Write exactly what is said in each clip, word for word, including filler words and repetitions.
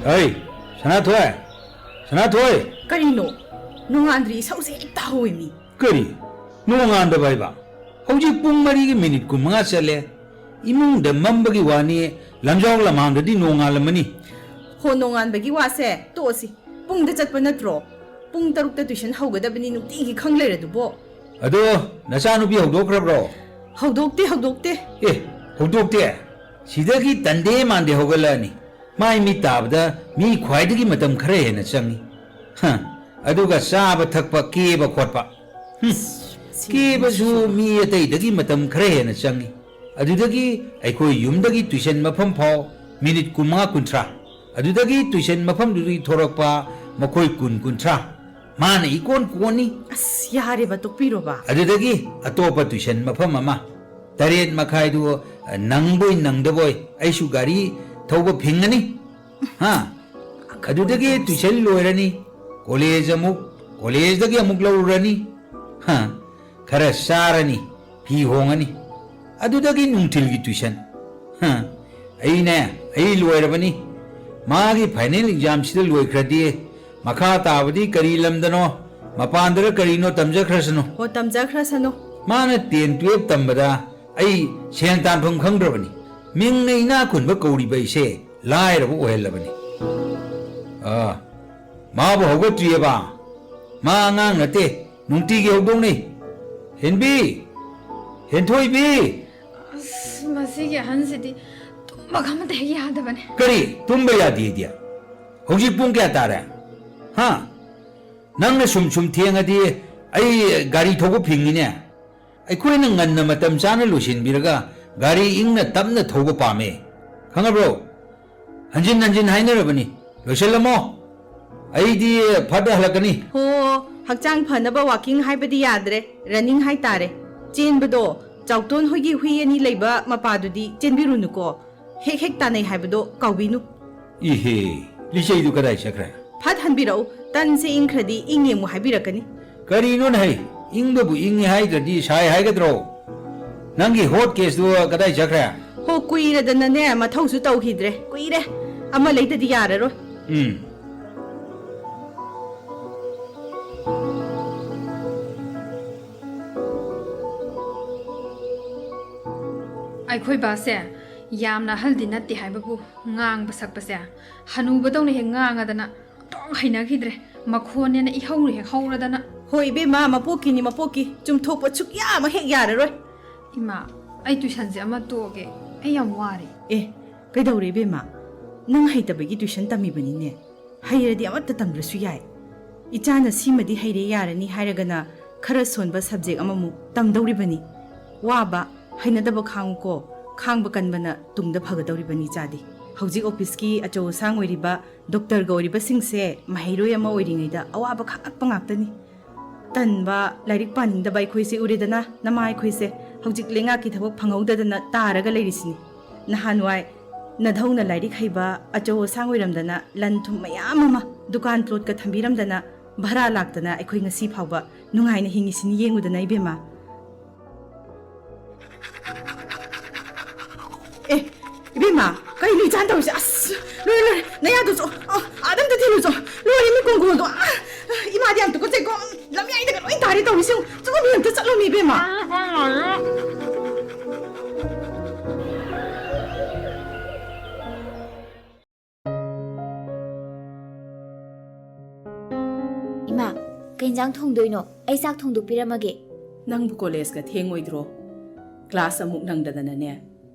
ꯑꯩ, ꯁꯅꯥꯊꯣꯏ! ꯁꯅꯥꯊꯣꯏ! ꯀꯔꯤꯅꯣ? ꯅꯣꯡꯉꯥꯟꯗ꯭ꯔꯤ, ꯏꯁꯧꯁꯦ ꯍꯦꯛꯇ ꯍꯧꯋꯤꯃꯤ꯫ ꯀꯔꯤ? ꯅꯣꯡꯉꯥꯟꯗꯕ ꯍꯥꯏꯕ? ꯍꯧꯖꯤꯛ ꯄꯨꯡ ꯃꯔꯤꯒꯤ ꯃꯤꯅꯤꯠ ꯀꯨꯟꯃꯉꯥ ꯆꯠꯂꯦ꯫ ꯏꯃꯨꯡꯗ ꯃꯝꯕꯒꯤ ꯋꯥꯅꯤ, ꯂꯝꯖꯥꯎ ꯂꯝꯍꯥꯡꯗꯗꯤ ꯅꯣꯡꯉꯥꯜꯂꯝꯃꯅꯤ꯫ ꯍꯣ, ꯅꯣꯡꯉꯥꯟꯕꯒꯤ ꯋꯥꯁꯦ ꯇꯣꯛꯑꯁꯤ꯫ ꯄꯨꯡꯗ ꯆꯠꯄ ꯅꯠꯇ꯭ꯔꯣ? ꯄꯨꯡ ꯇꯔꯨꯛꯇ tuition ꯍꯧꯒꯗꯕꯅꯤ ꯅꯨꯡꯇꯤꯒꯤ ꯈꯪ ꯂꯩꯔꯗꯨꯕꯣ꯫ ꯑꯗꯣ, ꯅꯆꯥꯅꯨꯄꯤ ꯍꯧꯗꯣꯛꯈ꯭ꯔꯕ꯭ꯔꯣ? ꯍꯧꯗꯣꯛꯇꯦ, ꯍꯧꯗꯣꯛꯇꯦ꯫ ꯑꯦ, ꯍꯧꯗꯣꯛꯇꯦ? ꯁꯤꯗꯒꯤ ꯇꯟꯗꯦ ꯃꯥꯟꯗꯦ ꯍꯧꯒꯠꯂꯛꯑꯅꯤ꯫ ꯃꯥꯏ ꯃꯤꯠ ꯇꯥꯕꯗ ꯃꯤ ꯈ꯭ꯋꯥꯏꯗꯒꯤ ꯃꯇꯝ ꯈꯔ ꯍꯦꯟꯅ ꯆꯪꯏ꯫ ꯍ, ꯑꯗꯨꯒ ꯆꯥꯕ ꯊꯛꯄ, ꯀꯦꯕ ꯈꯣꯠꯄ꯫ ꯍꯨꯝ, ꯁꯤ ꯀꯦꯕꯁꯨ ꯃꯤꯁꯤꯁꯨ꯫ ꯃꯤ ꯑꯇꯩꯗꯒꯤ ꯃꯇꯝ ꯈꯔ ꯍꯦꯟꯅ ꯆꯪꯏ꯫ ꯑꯗꯨꯗꯒꯤ ꯑꯩꯈꯣꯏ ꯌꯨꯝꯗꯒꯤ tuition ꯃꯐꯝ ꯐꯥꯎ ꯃꯤꯅꯤꯠ ꯀꯨꯟꯃꯉꯥ ꯀꯨꯟꯊ꯭ꯔꯥ꯫ ꯑꯗꯨꯗꯒꯤ tuition ꯃꯐꯝꯗꯨꯗꯒꯤ ꯊꯣꯔꯛꯄ ꯃꯈꯣꯏ ꯀꯨꯟ ꯀꯨꯟꯊ꯭ꯔꯥ꯫ ꯃꯥꯅ ꯏꯀꯣꯟ ꯀꯣꯟꯅꯤ꯫ ꯑꯁ, ꯌꯥꯔꯦꯕ, ꯇꯣꯛꯄꯤꯔꯣꯕ꯫ ꯑꯗꯨꯗꯒꯤ ꯑꯇꯣꯞꯄ tuition ꯃꯐꯝ ꯑꯃ꯫ ꯇꯔꯦꯠ ꯃꯈꯥꯏꯗꯨ ꯅꯪꯕꯣꯏ ꯅꯪꯗꯕꯣꯏ ꯑꯩꯁꯨ ꯒꯥꯔꯤ ꯊꯧꯕ ꯐꯤꯡꯉꯅꯤ꯫ ꯍꯥ? ꯑꯗꯨꯗꯒꯤ tuition ꯂꯣꯏꯔꯅꯤ꯫ College ꯑꯃꯨꯛ, collegeꯗꯒꯤ ꯑꯃꯨꯛ ꯂꯧꯔꯨꯔꯅꯤ꯫ ꯍꯥ? ꯈꯔ ꯆꯥꯔꯅꯤ, ꯐꯤ ꯍꯣꯡꯉꯅꯤ꯫ ꯑꯗꯨꯗꯒꯤ ꯅꯨꯡꯊꯤꯜꯒꯤ tuition꯫ ꯍꯥ? ꯑꯩꯅꯦ, ꯑꯩ ꯂꯣꯏꯔꯕꯅꯤ꯫ ꯃꯥꯒꯤ final examꯁꯤꯗ ꯂꯣꯏꯈ꯭ꯔꯗꯤ ꯃꯈꯥ ꯇꯥꯕꯗꯤ ꯀꯔꯤ ꯂꯝꯗꯅꯣ, ꯃꯄꯥꯟꯗꯔ ꯀꯔꯤꯅꯣ ꯇꯝꯖꯈ꯭ꯔꯁꯅꯨ꯫ ꯍꯣ, ꯇꯝꯖꯈ꯭ꯔꯁꯅꯨ꯫ ꯃꯥꯅ ten twelve ꯇꯝꯕꯗ ꯑꯩ ꯁꯦꯟ ꯇꯥꯟꯐꯝ ꯈꯪꯗ꯭ꯔꯕꯅꯤ꯫ ꯃꯤꯡꯅ ꯏꯅꯥꯛ ꯈꯨꯟꯕ ꯀꯧꯔꯤꯕ ꯑꯩꯁꯦ ꯂꯥꯏꯔꯕ ꯑꯣꯏꯍꯜꯂꯕꯅꯤ꯫ ꯑꯥ, ꯃꯥꯕꯨ ꯍꯧꯒꯠꯇ꯭ꯔꯤꯑꯕ? ꯃꯥ ꯑꯉꯥꯡ ꯅꯠꯇꯦ, ꯅꯨꯡꯇꯤꯒꯤ ꯍꯧꯗꯣꯛꯅꯩ꯫ ꯍꯦꯟꯕꯤ! ꯍꯦꯟꯊꯣꯏꯕꯤ! ꯑꯁ, ꯃꯁꯤꯒꯤ ꯑꯍꯟꯁꯤꯗꯤ ꯇꯨꯝꯕꯒ ꯑꯃꯇ ꯍꯦꯛ ꯌꯥꯗꯕꯅꯦ꯫ ꯀꯔꯤ? ꯇꯨꯝꯕ ꯌꯥꯗꯦꯗꯤ? ꯍꯧꯖꯤꯛ ꯄꯨꯡ ꯀꯌꯥ ꯇꯥꯔꯦ? ꯍꯥ? ꯅꯪꯅ ꯁꯨꯝ ꯁꯨꯝ ꯊꯦꯡꯉꯗꯤ ꯑꯩ ꯒꯥꯔꯤ ꯊꯧꯕ ꯐꯤꯡꯉꯤꯅꯦ꯫ ꯑꯩꯈꯣꯏꯅ ꯉꯟꯅ ꯃꯇꯝ ꯆꯥꯅ ꯂꯣꯏꯁꯤꯟꯕꯤꯔꯒ ꯒꯥꯔꯤ ꯏꯪꯅ ꯇꯞꯅ ꯊꯧꯕ ꯄꯥꯝꯃꯦ꯫ ꯈꯪꯉꯕ꯭ꯔꯣ? ꯍꯟꯖꯤꯟ ꯍꯟꯖꯤꯟ ꯍꯥꯏꯅꯔꯕꯅꯤ꯫ ꯂꯣꯏꯁꯤꯜꯂꯝꯃꯣ꯫ ꯑꯩꯗꯤ ꯐꯠ ꯍꯜꯂꯛꯀꯅꯤ꯫ ꯍꯣ, ꯍꯛꯆꯥꯡ ꯐꯅꯕ walking ꯍꯥꯏꯕꯗꯤ ꯌꯥꯗ꯭ꯔꯦ, running ꯍꯥꯏꯇꯥꯔꯦ꯫ ꯆꯦꯟꯕꯗꯣ ꯆꯥꯎꯇꯣꯟ ꯍꯣꯏꯒꯤ ꯍꯨꯏ ꯑꯅꯤ ꯂꯩꯕ ꯃꯄꯥꯗꯨꯗꯤ ꯆꯦꯟꯕꯤꯔꯨꯅꯨꯀꯣ꯫ ꯍꯦꯛ ꯍꯦꯛ ꯇꯥꯟꯅꯩ ꯍꯥꯏꯕꯗꯣ ꯀꯥꯎꯕꯤꯅꯨ꯫ ꯏꯍꯦ, ꯂꯤꯆꯩꯗꯨ ꯀꯗꯥꯏ ꯆꯠꯈ꯭ꯔꯦ? ꯐꯠ ꯍꯟꯕꯤꯔꯛꯎ, ꯇꯟꯁꯦ ꯏꯪꯈ꯭ꯔꯗꯤ ꯏꯪꯉꯦ ꯑꯃꯨꯛ ꯍꯥꯏꯕꯤꯔꯛꯀꯅꯤ꯫ ꯀꯔꯤꯅꯣꯅꯦ ꯍꯩ, ꯏꯪꯕꯕꯨ ꯏꯪꯉꯦ ꯍꯥꯏꯗ꯭ꯔꯗꯤ ꯁꯥꯏ ꯍꯥꯏꯒꯗ꯭ꯔꯣ? ꯅꯪꯒꯤ hot caseꯇꯨ ꯀꯗꯥꯏ ꯆꯠꯈ꯭ꯔꯦ? ꯍꯣ, ꯀꯨꯏꯔꯗꯅꯅꯦ, ꯃꯊꯧꯁꯨ ꯇꯧꯈꯤꯗ꯭ꯔꯦ, ꯀꯨꯏꯔꯦ꯫ ꯑꯃ ꯂꯩꯗꯗꯤ ꯌꯥꯔꯔꯣꯏ꯫ ꯎꯝ꯫ ꯑꯩꯈꯣꯏ ꯕꯥꯁꯦ ꯌꯥꯝꯅ ꯑꯍꯜꯗꯤ ꯅꯠꯇꯦ ꯍꯥꯏꯕꯕꯨ, ꯉꯥꯡꯕ ꯁꯛꯄꯁꯦ ꯍꯅꯨꯕꯗꯧꯅ ꯍꯦꯛ ꯉꯥꯡꯉꯗꯅ ꯑꯣꯟꯊꯣꯛ ꯍꯩꯅꯈꯤꯗ꯭ꯔꯦ꯫ ꯃꯈꯣꯟꯅꯦꯅ ꯏꯍꯧ ꯍꯦꯛ ꯍꯧꯔꯗꯅ꯫ ꯍꯣꯏ ꯏꯕꯦꯝꯃ, ꯃꯄꯣꯛꯀꯤꯅꯤ ꯃꯄꯣꯛꯀꯤ, ꯆꯨꯝꯊꯣꯛꯄ ꯁꯨꯛꯌꯥ ꯑꯃ ꯍꯦꯛ ꯌꯥꯔꯔꯣꯏ꯫ ꯏꯃꯥ, ꯑꯩ ꯇꯨꯏꯁꯟꯁꯦ ꯑꯃ ꯇꯣꯛꯑꯒꯦ꯫ ꯑꯩ ꯌꯥꯝ ꯋꯥꯔꯦ꯫ ꯑꯦ, ꯀꯩꯗꯧꯔꯦ ꯏꯕꯦꯝꯃ? ꯅꯪ ꯍꯩꯇꯕꯒꯤ ꯇꯨꯏꯁꯟ ꯇꯝꯃꯤꯕꯅꯤꯅꯦ꯫ ꯍꯩꯔꯗꯤ ꯑꯃꯠꯇ ꯇꯝꯗ꯭ꯔꯁꯨ ꯌꯥꯏ꯫ ꯏꯆꯥꯅ ꯁꯤꯃꯗꯤ ꯍꯩꯔꯦ ꯌꯥꯔꯅꯤ ꯍꯥꯏꯔꯒꯅ ꯈꯔ ꯁꯣꯟꯕ ꯁꯕꯖꯦꯛ ꯑꯃꯃꯨꯛ ꯇꯝꯗꯧꯔꯤꯕꯅꯤ꯫ ꯋꯥꯕ, ꯍꯩꯅꯗꯕ ꯈꯥꯡꯉꯨꯀꯣ꯫ ꯈꯥꯡꯕ ꯀꯟꯕꯅ ꯇꯨꯡꯗ ꯐꯒꯗꯧꯔꯤꯕꯅꯤ ꯏꯆꯥꯗꯤ꯫ ꯍꯧꯖꯤꯛ ꯑꯣꯐꯤꯁꯀꯤ ꯑꯆꯧ ꯑꯁꯥꯡ ꯑꯣꯏꯔꯤꯕ, ꯗꯣꯛꯇꯔꯒ ꯑꯣꯏꯔꯤꯕꯁꯤꯡꯁꯦ ꯃꯍꯩꯔꯣꯏ ꯑꯃ ꯑꯣꯏꯔꯤꯉꯩꯗ ꯑꯋꯥꯕ ꯈꯥꯡꯉꯛꯄ ꯉꯥꯛꯇꯅꯤ꯫ ꯇꯟꯕ, ꯂꯥꯏꯔꯤꯛ ꯄꯥꯅꯤꯡꯗꯕ ꯑꯩꯈꯣꯏꯁꯦ ꯎꯔꯦꯗꯅ, ꯅꯃꯥ ꯑꯩꯈꯣꯏꯁꯦ ꯍꯧꯖꯤꯛ ꯂꯩꯉꯥꯛꯀꯤ ꯊꯕꯛ ꯐꯪꯍꯧꯗꯗꯅ ꯇꯥꯔꯒ ꯂꯩꯔꯤꯁꯤꯅꯤ꯫ ꯅꯍꯥꯟꯋꯥꯏ ꯅꯙꯧꯅ ꯂꯥꯏꯔꯤꯛ ꯍꯩꯕ ꯑꯆꯧ ꯑꯁꯥꯡ ꯑꯣꯏꯔꯝꯗꯅ ꯂꯟ ꯊꯨꯝ ꯃꯌꯥꯝ ꯑꯃ ꯗꯨꯀꯥꯟ ꯄ꯭ꯂꯣꯠꯀ ꯊꯝꯕꯤꯔꯝꯗꯅ ꯚꯔꯥ ꯂꯥꯛꯇꯅ ꯑꯩꯈꯣꯏ ꯉꯁꯤ ꯐꯥꯎꯕ ꯅꯨꯡꯉꯥꯏꯅ ꯍꯤꯡꯉꯤꯁꯤꯅꯤ ꯌꯦꯡꯉꯨꯗꯅ ꯏꯕꯦꯝꯃ꯫ ꯑꯦ, ꯏꯕꯦꯝꯃ, ꯀꯩꯅꯣ ꯏꯆꯥꯅ ꯇꯧꯔꯤꯁꯦ? ꯑꯁ, ꯂꯣꯏꯔꯦ, ꯂꯣꯏꯔꯦ, ꯅꯌꯥꯗꯨꯁꯨ, ꯑ, ꯑꯥꯗ ꯑꯝꯇ ꯊꯤꯜꯂꯨꯆꯣ꯫ ꯂꯣꯏꯔꯦ, ꯃꯤ ꯀꯣꯡꯒꯣꯜꯗꯣ, ꯑ, ꯏꯃꯥꯗꯤ ꯌꯥꯝ ꯇꯨꯀꯠꯆꯩꯀꯣ꯫ ꯂꯝꯌꯥꯏꯗꯒ ꯂꯣꯏ ꯇꯥꯔꯦ ꯇꯧꯔꯤꯁꯦ꯫ ꯆꯠꯂꯣ, ꯃꯤ ꯑꯝꯇ ꯆꯠꯂꯣ, ꯃꯤ ꯏꯕꯦꯝꯃ꯫ ꯏꯃꯥ, ꯀꯩ ꯏꯟꯖꯥꯡ ꯊꯣꯡꯗꯣꯏꯅꯣ? ꯑꯩ ꯆꯥꯛ ꯊꯣꯡꯗꯣꯛꯄꯤꯔꯝꯃꯒꯦ꯫ ꯅꯪꯕꯨ ꯀꯣꯂꯦꯖꯀ ꯊꯦꯡꯉꯣꯏꯗ꯭ꯔꯣ? ꯀ꯭ꯂꯥꯁ ꯑꯃꯨꯛ ꯅꯪꯗꯗꯅꯅꯦ꯫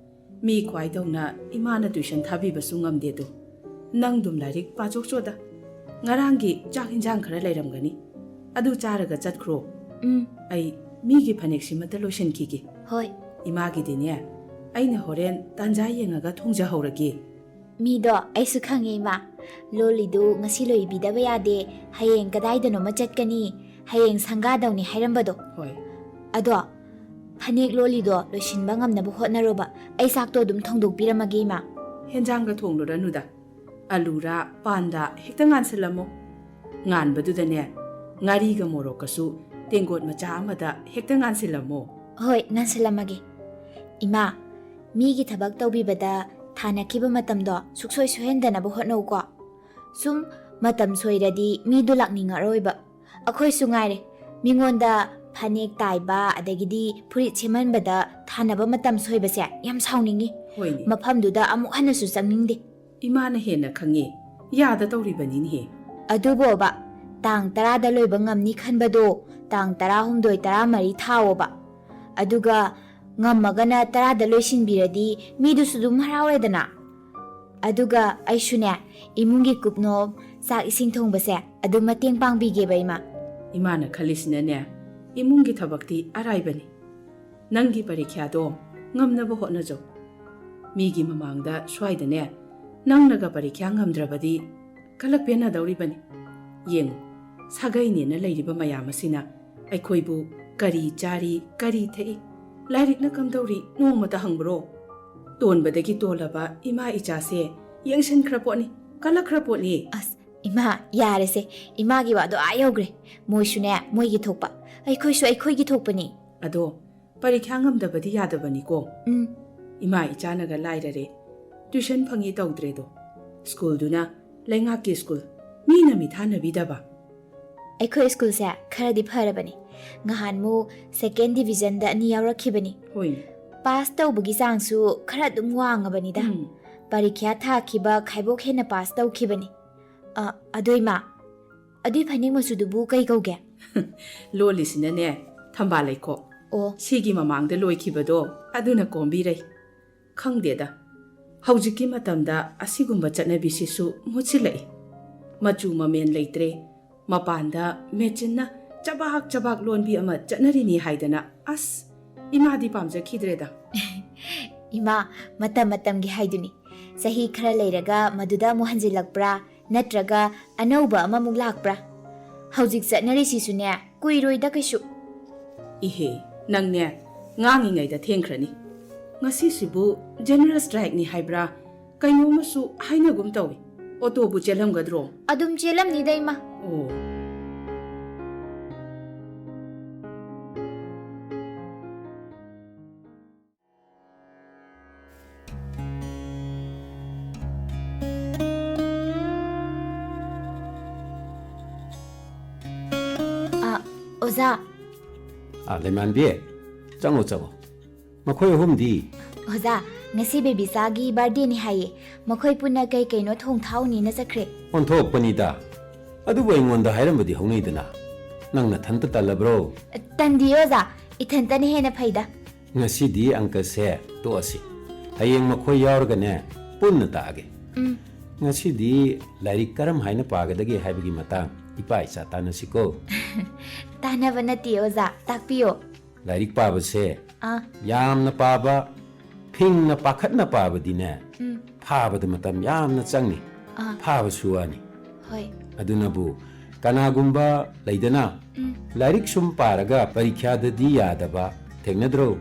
ꯃꯤ ꯈ꯭ꯋꯥꯏꯗꯧꯅ ꯏꯃꯥꯅ ꯇꯨꯏꯁꯟ ꯊꯥꯕꯤꯕꯁꯨ ꯉꯝꯗꯦꯗꯣ꯫ ꯅꯪꯗꯨꯝ ꯂꯥꯏꯔꯤꯛ ꯄꯥꯆꯣꯛꯆꯣꯗ꯫ ꯉꯔꯥꯡꯒꯤ ꯆꯥꯛ ꯏꯟꯖꯥꯡ ꯈꯔ ꯂꯩꯔꯝꯒꯅꯤ꯫ ꯑꯗꯨ ꯆꯥꯔꯒ ꯆꯠꯈ꯭ꯔꯣ꯫ ꯎꯝ꯫ ꯑꯩ ꯃꯤꯒꯤ ꯐꯅꯦꯛꯁꯤꯃꯇ ꯂꯣꯏꯁꯤꯟꯈꯤꯒꯦ꯫ ꯍꯣꯏ꯫ ꯏꯃꯥꯒꯤꯗꯤꯅꯦ, ꯑꯩꯅ ꯍꯣꯔꯦꯟ ꯇꯥꯟꯖꯥ ꯌꯦꯡꯉꯒ ꯊꯣꯡꯖꯍꯧꯔꯒꯦ꯫ ꯃꯤꯗꯣ ꯑꯩꯁꯨ ꯈꯪꯉꯦ, ꯏꯃꯥ꯫ ꯂꯣꯜꯂꯤꯗꯨ ꯉꯁꯤ ꯂꯣꯏꯕꯤꯗꯕ ꯌꯥꯗꯦ, ꯍꯌꯦꯡ ꯀꯗꯥꯏꯗꯅꯣꯃ ꯆꯠꯀꯅꯤ, ꯍꯌꯦꯡ ꯁꯪꯒꯥꯗꯧꯅꯤ ꯍꯥꯏꯔꯝꯕꯗꯣ꯫ ꯍꯣꯏ꯫ ꯑꯗꯣ, ꯐꯅꯦꯛ ꯂꯣꯜꯂꯤꯗꯣ ꯂꯣꯏꯁꯤꯟꯕ ꯉꯝꯅꯕ ꯍꯣꯠꯅꯔꯣꯕ꯫ ꯑꯩ ꯆꯥꯛꯇꯣ ꯑꯗꯨꯝ ꯊꯣꯡꯗꯣꯛꯄꯤꯔꯝꯃꯒꯦ, ꯏꯃꯥ꯫ ꯍꯦꯟꯖꯥꯡꯒ ꯊꯣꯡꯂꯨꯔꯅꯨꯗ꯫ ꯑꯂꯨꯔꯥ ꯄꯥꯟꯗ ꯍꯦꯛꯇ ꯉꯥꯟꯁꯤꯜꯂꯝꯃꯣ꯫ ꯉꯥꯟꯕꯗꯨꯗꯅꯦ, ꯉꯥꯔꯤꯒ ꯃꯣꯔꯣꯛꯀꯁꯨ ꯇꯦꯡꯀꯣꯠ ꯃꯆꯥ ꯑꯃꯗ ꯍꯦꯛꯇ ꯉꯥꯟꯁꯤꯜꯂꯝꯃꯣ꯫ ꯍꯣꯏ, ꯉꯥꯟꯁꯤꯜꯂꯝꯃꯒꯦ꯫ ꯏꯃꯥ, ꯃꯤꯒꯤ ꯊꯕꯛ ꯇꯧꯕꯤꯕꯗ ꯊꯥꯅꯈꯤꯕ ꯃꯇꯝꯗꯣ ꯁꯨꯛꯁꯣꯏ ꯁꯣꯏꯍꯟꯗꯅꯕ ꯍꯣꯠꯅꯧꯀꯣ꯫ ꯁꯨꯝ ꯃꯇꯝ ꯁꯣꯏꯔꯗꯤ ꯃꯤꯗꯣ ꯂꯥꯛꯅꯤꯡꯉꯔꯣꯏꯕ꯫ ꯑꯩꯈꯣꯏꯁꯨ ꯉꯥꯏꯔꯦ, ꯃꯤꯉꯣꯟꯗ ꯐꯅꯦꯛ ꯇꯥꯏꯕ ꯑꯗꯒꯤꯗꯤ ꯐꯨꯔꯤꯠ ꯁꯦꯝꯍꯟꯕꯗ ꯊꯥꯅꯕ ꯃꯇꯝ ꯁꯣꯏꯕꯁꯦ ꯌꯥꯝ ꯁꯥꯎꯅꯤꯡꯉꯤ꯫ ꯍꯣꯏꯅꯦ꯫ ꯃꯐꯝꯗꯨꯗ ꯑꯃꯨꯛ ꯍꯟꯅꯁꯨ ꯆꯪꯅꯤꯡꯗꯦ꯫ ꯏꯃꯥꯅ ꯍꯦꯟꯅ ꯈꯪꯉꯦ꯫ ꯌꯥꯗ ꯇꯧꯔꯤꯕꯅꯤꯅꯦꯍꯦ꯫ ꯑꯗꯨꯕꯣꯕ, ꯇꯥꯡ ꯇꯔꯥꯗ ꯂꯣꯏꯕ ꯉꯝꯅꯤ ꯈꯟꯕꯗꯣ ꯇꯥꯡ ꯇꯔꯥꯍꯨꯝꯗꯣꯏ, ꯇꯔꯥꯃꯔꯤ ꯊꯥꯎꯑꯣꯕ꯫ ꯑꯗꯨꯒ ꯉꯝꯃꯒꯅ ꯇꯔꯥꯗ ꯂꯣꯏꯁꯤꯟꯕꯤꯔꯗꯤ ꯃꯤꯗꯨꯁꯨ ꯑꯗꯨꯝ ꯍꯔꯥꯎꯔꯦꯗꯅ꯫ ꯑꯗꯨꯒ ꯑꯩꯁꯨꯅꯦ, ꯏꯃꯨꯡꯒꯤ ꯀꯨꯞꯅꯣꯝ, ꯆꯥꯛ ꯏꯁꯤꯡ ꯊꯣꯡꯕꯁꯦ ꯑꯗꯨꯝ ꯃꯇꯦꯡ ꯄꯥꯡꯕꯤꯒꯦꯕ, ꯏꯃꯥ꯫ ꯏꯃꯥꯅ ꯈꯜꯂꯤꯁꯤꯅꯅꯦ, ꯏꯃꯨꯡꯒꯤ ꯊꯕꯛꯇꯤ ꯑꯔꯥꯏꯕꯅꯤ꯫ ꯅꯪꯒꯤ ꯄꯔꯤꯈ꯭ꯌꯥꯗꯣ ꯉꯝꯅꯕ ꯍꯣꯠꯅꯖꯧ꯫ ꯃꯤꯒꯤ ꯃꯃꯥꯡꯗ ꯁ꯭ꯋꯥꯏꯗꯅꯦ, ꯅꯪꯅꯒ ꯄꯔꯤꯈ꯭ꯌꯥ ꯉꯝꯗ꯭ꯔꯕꯗꯤ ꯀꯂꯛ ꯄꯦꯟꯅꯗꯧꯔꯤꯕꯅꯤ꯫ ꯌꯦꯡꯉꯨ, ꯁꯥꯒꯩꯅꯦꯅ ꯂꯩꯔꯤꯕ ꯃꯌꯥꯝ ꯑꯁꯤꯅ ꯑꯩꯈꯣꯏꯕꯨ ꯀꯔꯤ ꯆꯥꯔꯤ, ꯀꯔꯤ ꯊꯛꯏ, ꯂꯥꯏꯔꯤꯛꯅ ꯀꯝꯗꯧꯔꯤ ꯅꯣꯡꯃꯇ ꯍꯪꯕ꯭ꯔꯣ? ꯇꯣꯟꯕꯗꯒꯤ ꯇꯣꯜꯂꯕ ꯏꯃꯥ ꯏꯆꯥꯁꯦ ꯌꯦꯡꯁꯤꯟꯈ꯭ꯔ ꯄꯣꯠꯅꯤ, ꯀꯜꯂꯛꯈ꯭ꯔ ꯄꯣꯠꯅꯤ꯫ ꯑꯁ, ꯏꯃꯥ, ꯌꯥꯔꯦꯁꯦ꯫ ꯏꯃꯥꯒꯤ ꯋꯥꯗꯣ ꯑꯥ ꯌꯧꯈ꯭ꯔꯦ꯫ ꯃꯣꯏꯁꯨꯅꯦ, ꯃꯣꯏꯒꯤ ꯊꯣꯛꯄ, ꯑꯩꯈꯣꯏꯁꯨ ꯑꯩꯈꯣꯏꯒꯤ ꯊꯣꯛꯄꯅꯤ꯫ ꯑꯗꯣ ꯄꯔꯤꯈ꯭ꯌꯥ ꯉꯝꯗꯕꯗꯤ ꯌꯥꯗꯕꯅꯤꯀꯣ꯫ ꯎꯝ꯫ ꯏꯃꯥ ꯏꯆꯥꯅꯒ ꯂꯥꯏꯔꯔꯦ, ꯇ꯭ꯌꯨꯁꯟ ꯐꯪꯉꯤ ꯇꯧꯗ꯭ꯔꯦꯗꯣ꯫ ꯁ꯭ꯀꯨꯜꯗꯨꯅ ꯂꯩꯉꯥꯛꯀꯤ ꯁ꯭ꯀꯨꯜ, ꯃꯤꯅ ꯃꯤꯊꯥꯅꯕꯤꯗꯕ꯫ ꯑꯩꯈꯣꯏ ꯁ꯭ꯀꯨꯜꯁꯦ ꯈꯔꯗꯤ ꯐꯔꯕꯅꯤ꯫ ꯉꯍꯥꯟꯃꯨꯛ ꯁꯦꯀꯦꯟ ꯗꯤꯕꯤꯖꯟꯗ ꯑꯅꯤ ꯌꯥꯎꯔꯛꯈꯤꯕꯅꯤ꯫ ꯍꯣꯏꯅꯦ꯫ ꯄꯥꯁ ꯇꯧꯕꯒꯤ ꯆꯥꯡꯁꯨ ꯈꯔ ꯑꯗꯨꯝ ꯋꯥꯡꯉꯕꯅꯤꯗ꯫ ꯎꯝ꯫ ꯄꯔꯤꯈ꯭ꯌꯥ ꯊꯥꯈꯤꯕ ꯈꯥꯏꯕꯣꯛ ꯍꯦꯟꯅ ꯄꯥꯁ ꯇꯧꯈꯤꯕꯅꯤ꯫ ꯑ, ꯑꯗꯣ ꯏꯃꯥ, ꯑꯗꯨꯏ ꯐꯅꯦꯛ ꯃꯆꯨꯗꯨꯕꯨ ꯀꯩ ꯀꯧꯒꯦ? ꯂꯣꯜꯂꯤꯁꯤꯅꯅꯦ, ꯊꯝꯕꯥꯜ ꯂꯩꯈꯣꯛ꯫ ꯑꯣ꯫ ꯁꯤꯒꯤ ꯃꯃꯥꯡꯗ ꯂꯣꯏꯈꯤꯕꯗꯣ ꯑꯗꯨꯅ ꯀꯣꯝꯕꯤꯔꯩ꯫ ꯈꯪꯗꯦꯗ, ꯍꯧꯖꯤꯛꯀꯤ ꯃꯇꯝꯗ ꯑꯁꯤꯒꯨꯝꯕ ꯆꯠꯅꯕꯤꯁꯤꯁꯨ ꯃꯨꯠꯁꯤꯜꯂꯛꯏ꯫ ꯃꯆꯨ ꯃꯃꯦꯟ ꯂꯩꯇ꯭ꯔꯦ, ꯃꯄꯥꯟꯗ ꯃꯦꯆꯤꯟꯅ ꯆꯕꯥꯛ ꯆꯕꯥꯛ ꯂꯣꯟꯕꯤ ꯑꯃ ꯆꯠꯅꯔꯤꯅꯤ ꯍꯥꯏꯗꯅ꯫ ꯑꯁ, ꯏꯃꯥꯗꯤ ꯄꯥꯝꯖꯈꯤꯗ꯭ꯔꯦꯗ꯫ ꯏꯃꯥ, ꯃꯇꯝ ꯃꯇꯝꯒꯤ ꯍꯥꯏꯗꯨꯅꯤ꯫ ꯆꯍꯤ ꯈꯔ ꯂꯩꯔꯒ ꯃꯗꯨꯗ ꯑꯃꯨꯛ ꯍꯟꯖꯤꯜꯂꯛꯄ꯭ꯔꯥ, ꯅꯠꯇ꯭ꯔꯒ ꯑꯅꯧꯕ ꯑꯃꯃꯨꯛ ꯂꯥꯛꯄ꯭ꯔꯥ? ꯍꯧꯖꯤꯛ ꯆꯠꯅꯔꯤꯁꯤꯁꯨꯅꯦ, ꯀꯨꯏꯔꯣꯏꯗ ꯀꯩꯁꯨ꯫ ꯏꯍꯦ, ꯅꯪꯅꯦ, ꯉꯥꯡꯉꯤꯉꯩꯗ ꯊꯦꯡꯈ꯭ꯔꯅꯤ꯫ ꯉꯁꯤꯁꯤꯕꯨ ꯖꯦꯅꯔꯦꯜ ꯁ꯭ꯇ꯭ꯔꯥꯏꯛꯅꯤ ꯍꯥꯏꯕ꯭ꯔꯥ, ꯀꯩꯅꯣꯝꯃꯁꯨ ꯍꯥꯏꯅꯒꯨꯝ ꯇꯧꯏ꯫ ꯑꯣꯇꯣꯕꯨ ꯆꯦꯜꯂꯝꯒꯗ꯭ꯔꯣ? ꯑꯗꯨꯝ ꯆꯦꯜꯂꯝꯅꯤꯗ, ꯏꯃꯥ꯫ ꯑꯣ꯫ ꯑꯣꯖꯥ꯫ ꯑꯥ, ꯂꯩꯃꯥꯟꯕꯤ, ꯆꯪꯉꯣ, ꯆꯪꯉꯣ꯫ ꯃꯈꯣꯏ ꯑꯍꯨꯝꯗꯤ? ꯑꯣꯖꯥ, ꯉꯁꯤ ꯕꯦꯕꯤꯆꯥꯒꯤ ꯕꯥꯔꯗꯦꯅꯤ ꯍꯥꯏꯌꯦ꯫ ꯃꯈꯣꯏ ꯄꯨꯟꯅ ꯀꯩ ꯀꯩꯅꯣ ꯊꯣꯡ ꯊꯥꯛꯎꯅꯤꯅ ꯆꯠꯈ꯭ꯔꯦ꯫ ꯑꯣꯟꯊꯣꯛꯄꯅꯤꯗ꯫ ꯑꯗꯨꯕꯨ ꯑꯩꯉꯣꯟꯗ ꯍꯥꯏꯔꯝꯕꯗꯤ ꯍꯧꯅꯩꯗꯅ꯫ ꯅꯪ ꯅꯊꯟꯇ ꯇꯜꯂꯕ꯭ꯔꯣ? ꯇꯟꯗꯤꯌꯦ ꯑꯣꯖꯥ, ꯏꯊꯟꯇꯅ ꯍꯦꯟꯅ ꯐꯩꯗ꯫ ꯉꯁꯤꯗꯤ ꯑꯪꯀꯁꯦ ꯇꯣꯛꯑꯁꯤ꯫ ꯍꯌꯦꯡ ꯃꯈꯣꯏ ꯌꯥꯎꯔꯒꯅꯦ, ꯄꯨꯟꯅ ꯇꯥꯛꯑꯒꯦ꯫ ꯎꯝ꯫ ꯉꯁꯤꯗꯤ ꯂꯥꯏꯔꯤꯛ ꯀꯔꯝ ꯍꯥꯏꯅ ꯄꯥꯒꯗꯒꯦ ꯍꯥꯏꯕꯒꯤ ꯃꯇꯥꯡ ꯏꯄꯥ ꯏꯆꯥ ꯇꯥꯟꯅꯁꯤꯀꯣ꯫ ꯇꯥꯟꯅꯕ ꯅꯠꯇꯦ ꯑꯣꯖꯥ, ꯇꯥꯛꯄꯤꯌꯣ꯫ ꯂꯥꯏꯔꯤꯛ ꯄꯥꯕꯁꯦ ꯑꯥ꯫ ꯌꯥꯝꯅ ꯄꯥꯕ, ꯐꯤꯡꯅ ꯄꯥꯈꯠꯅ ꯄꯥꯕꯗꯤꯅꯦ, ꯎꯝ꯫ ꯐꯥꯕꯗ ꯃꯇꯝ ꯌꯥꯝꯅ ꯆꯪꯉꯤ꯫ ꯑꯥ꯫ ꯐꯥꯕꯁꯨ ꯋꯥꯅꯤ꯫ ꯍꯣꯏ꯫ ꯑꯗꯨꯅꯕꯨ ꯀꯅꯥꯒꯨꯝꯕ ꯂꯩꯗꯅ, ꯎꯝ꯫ ꯂꯥꯏꯔꯤꯛ ꯁꯨꯝ ꯄꯥꯔꯒ ꯄꯔꯤꯈ꯭ꯌꯥꯗꯗꯤ ꯌꯥꯗꯕ ꯊꯦꯡꯅꯗ꯭ꯔꯣ?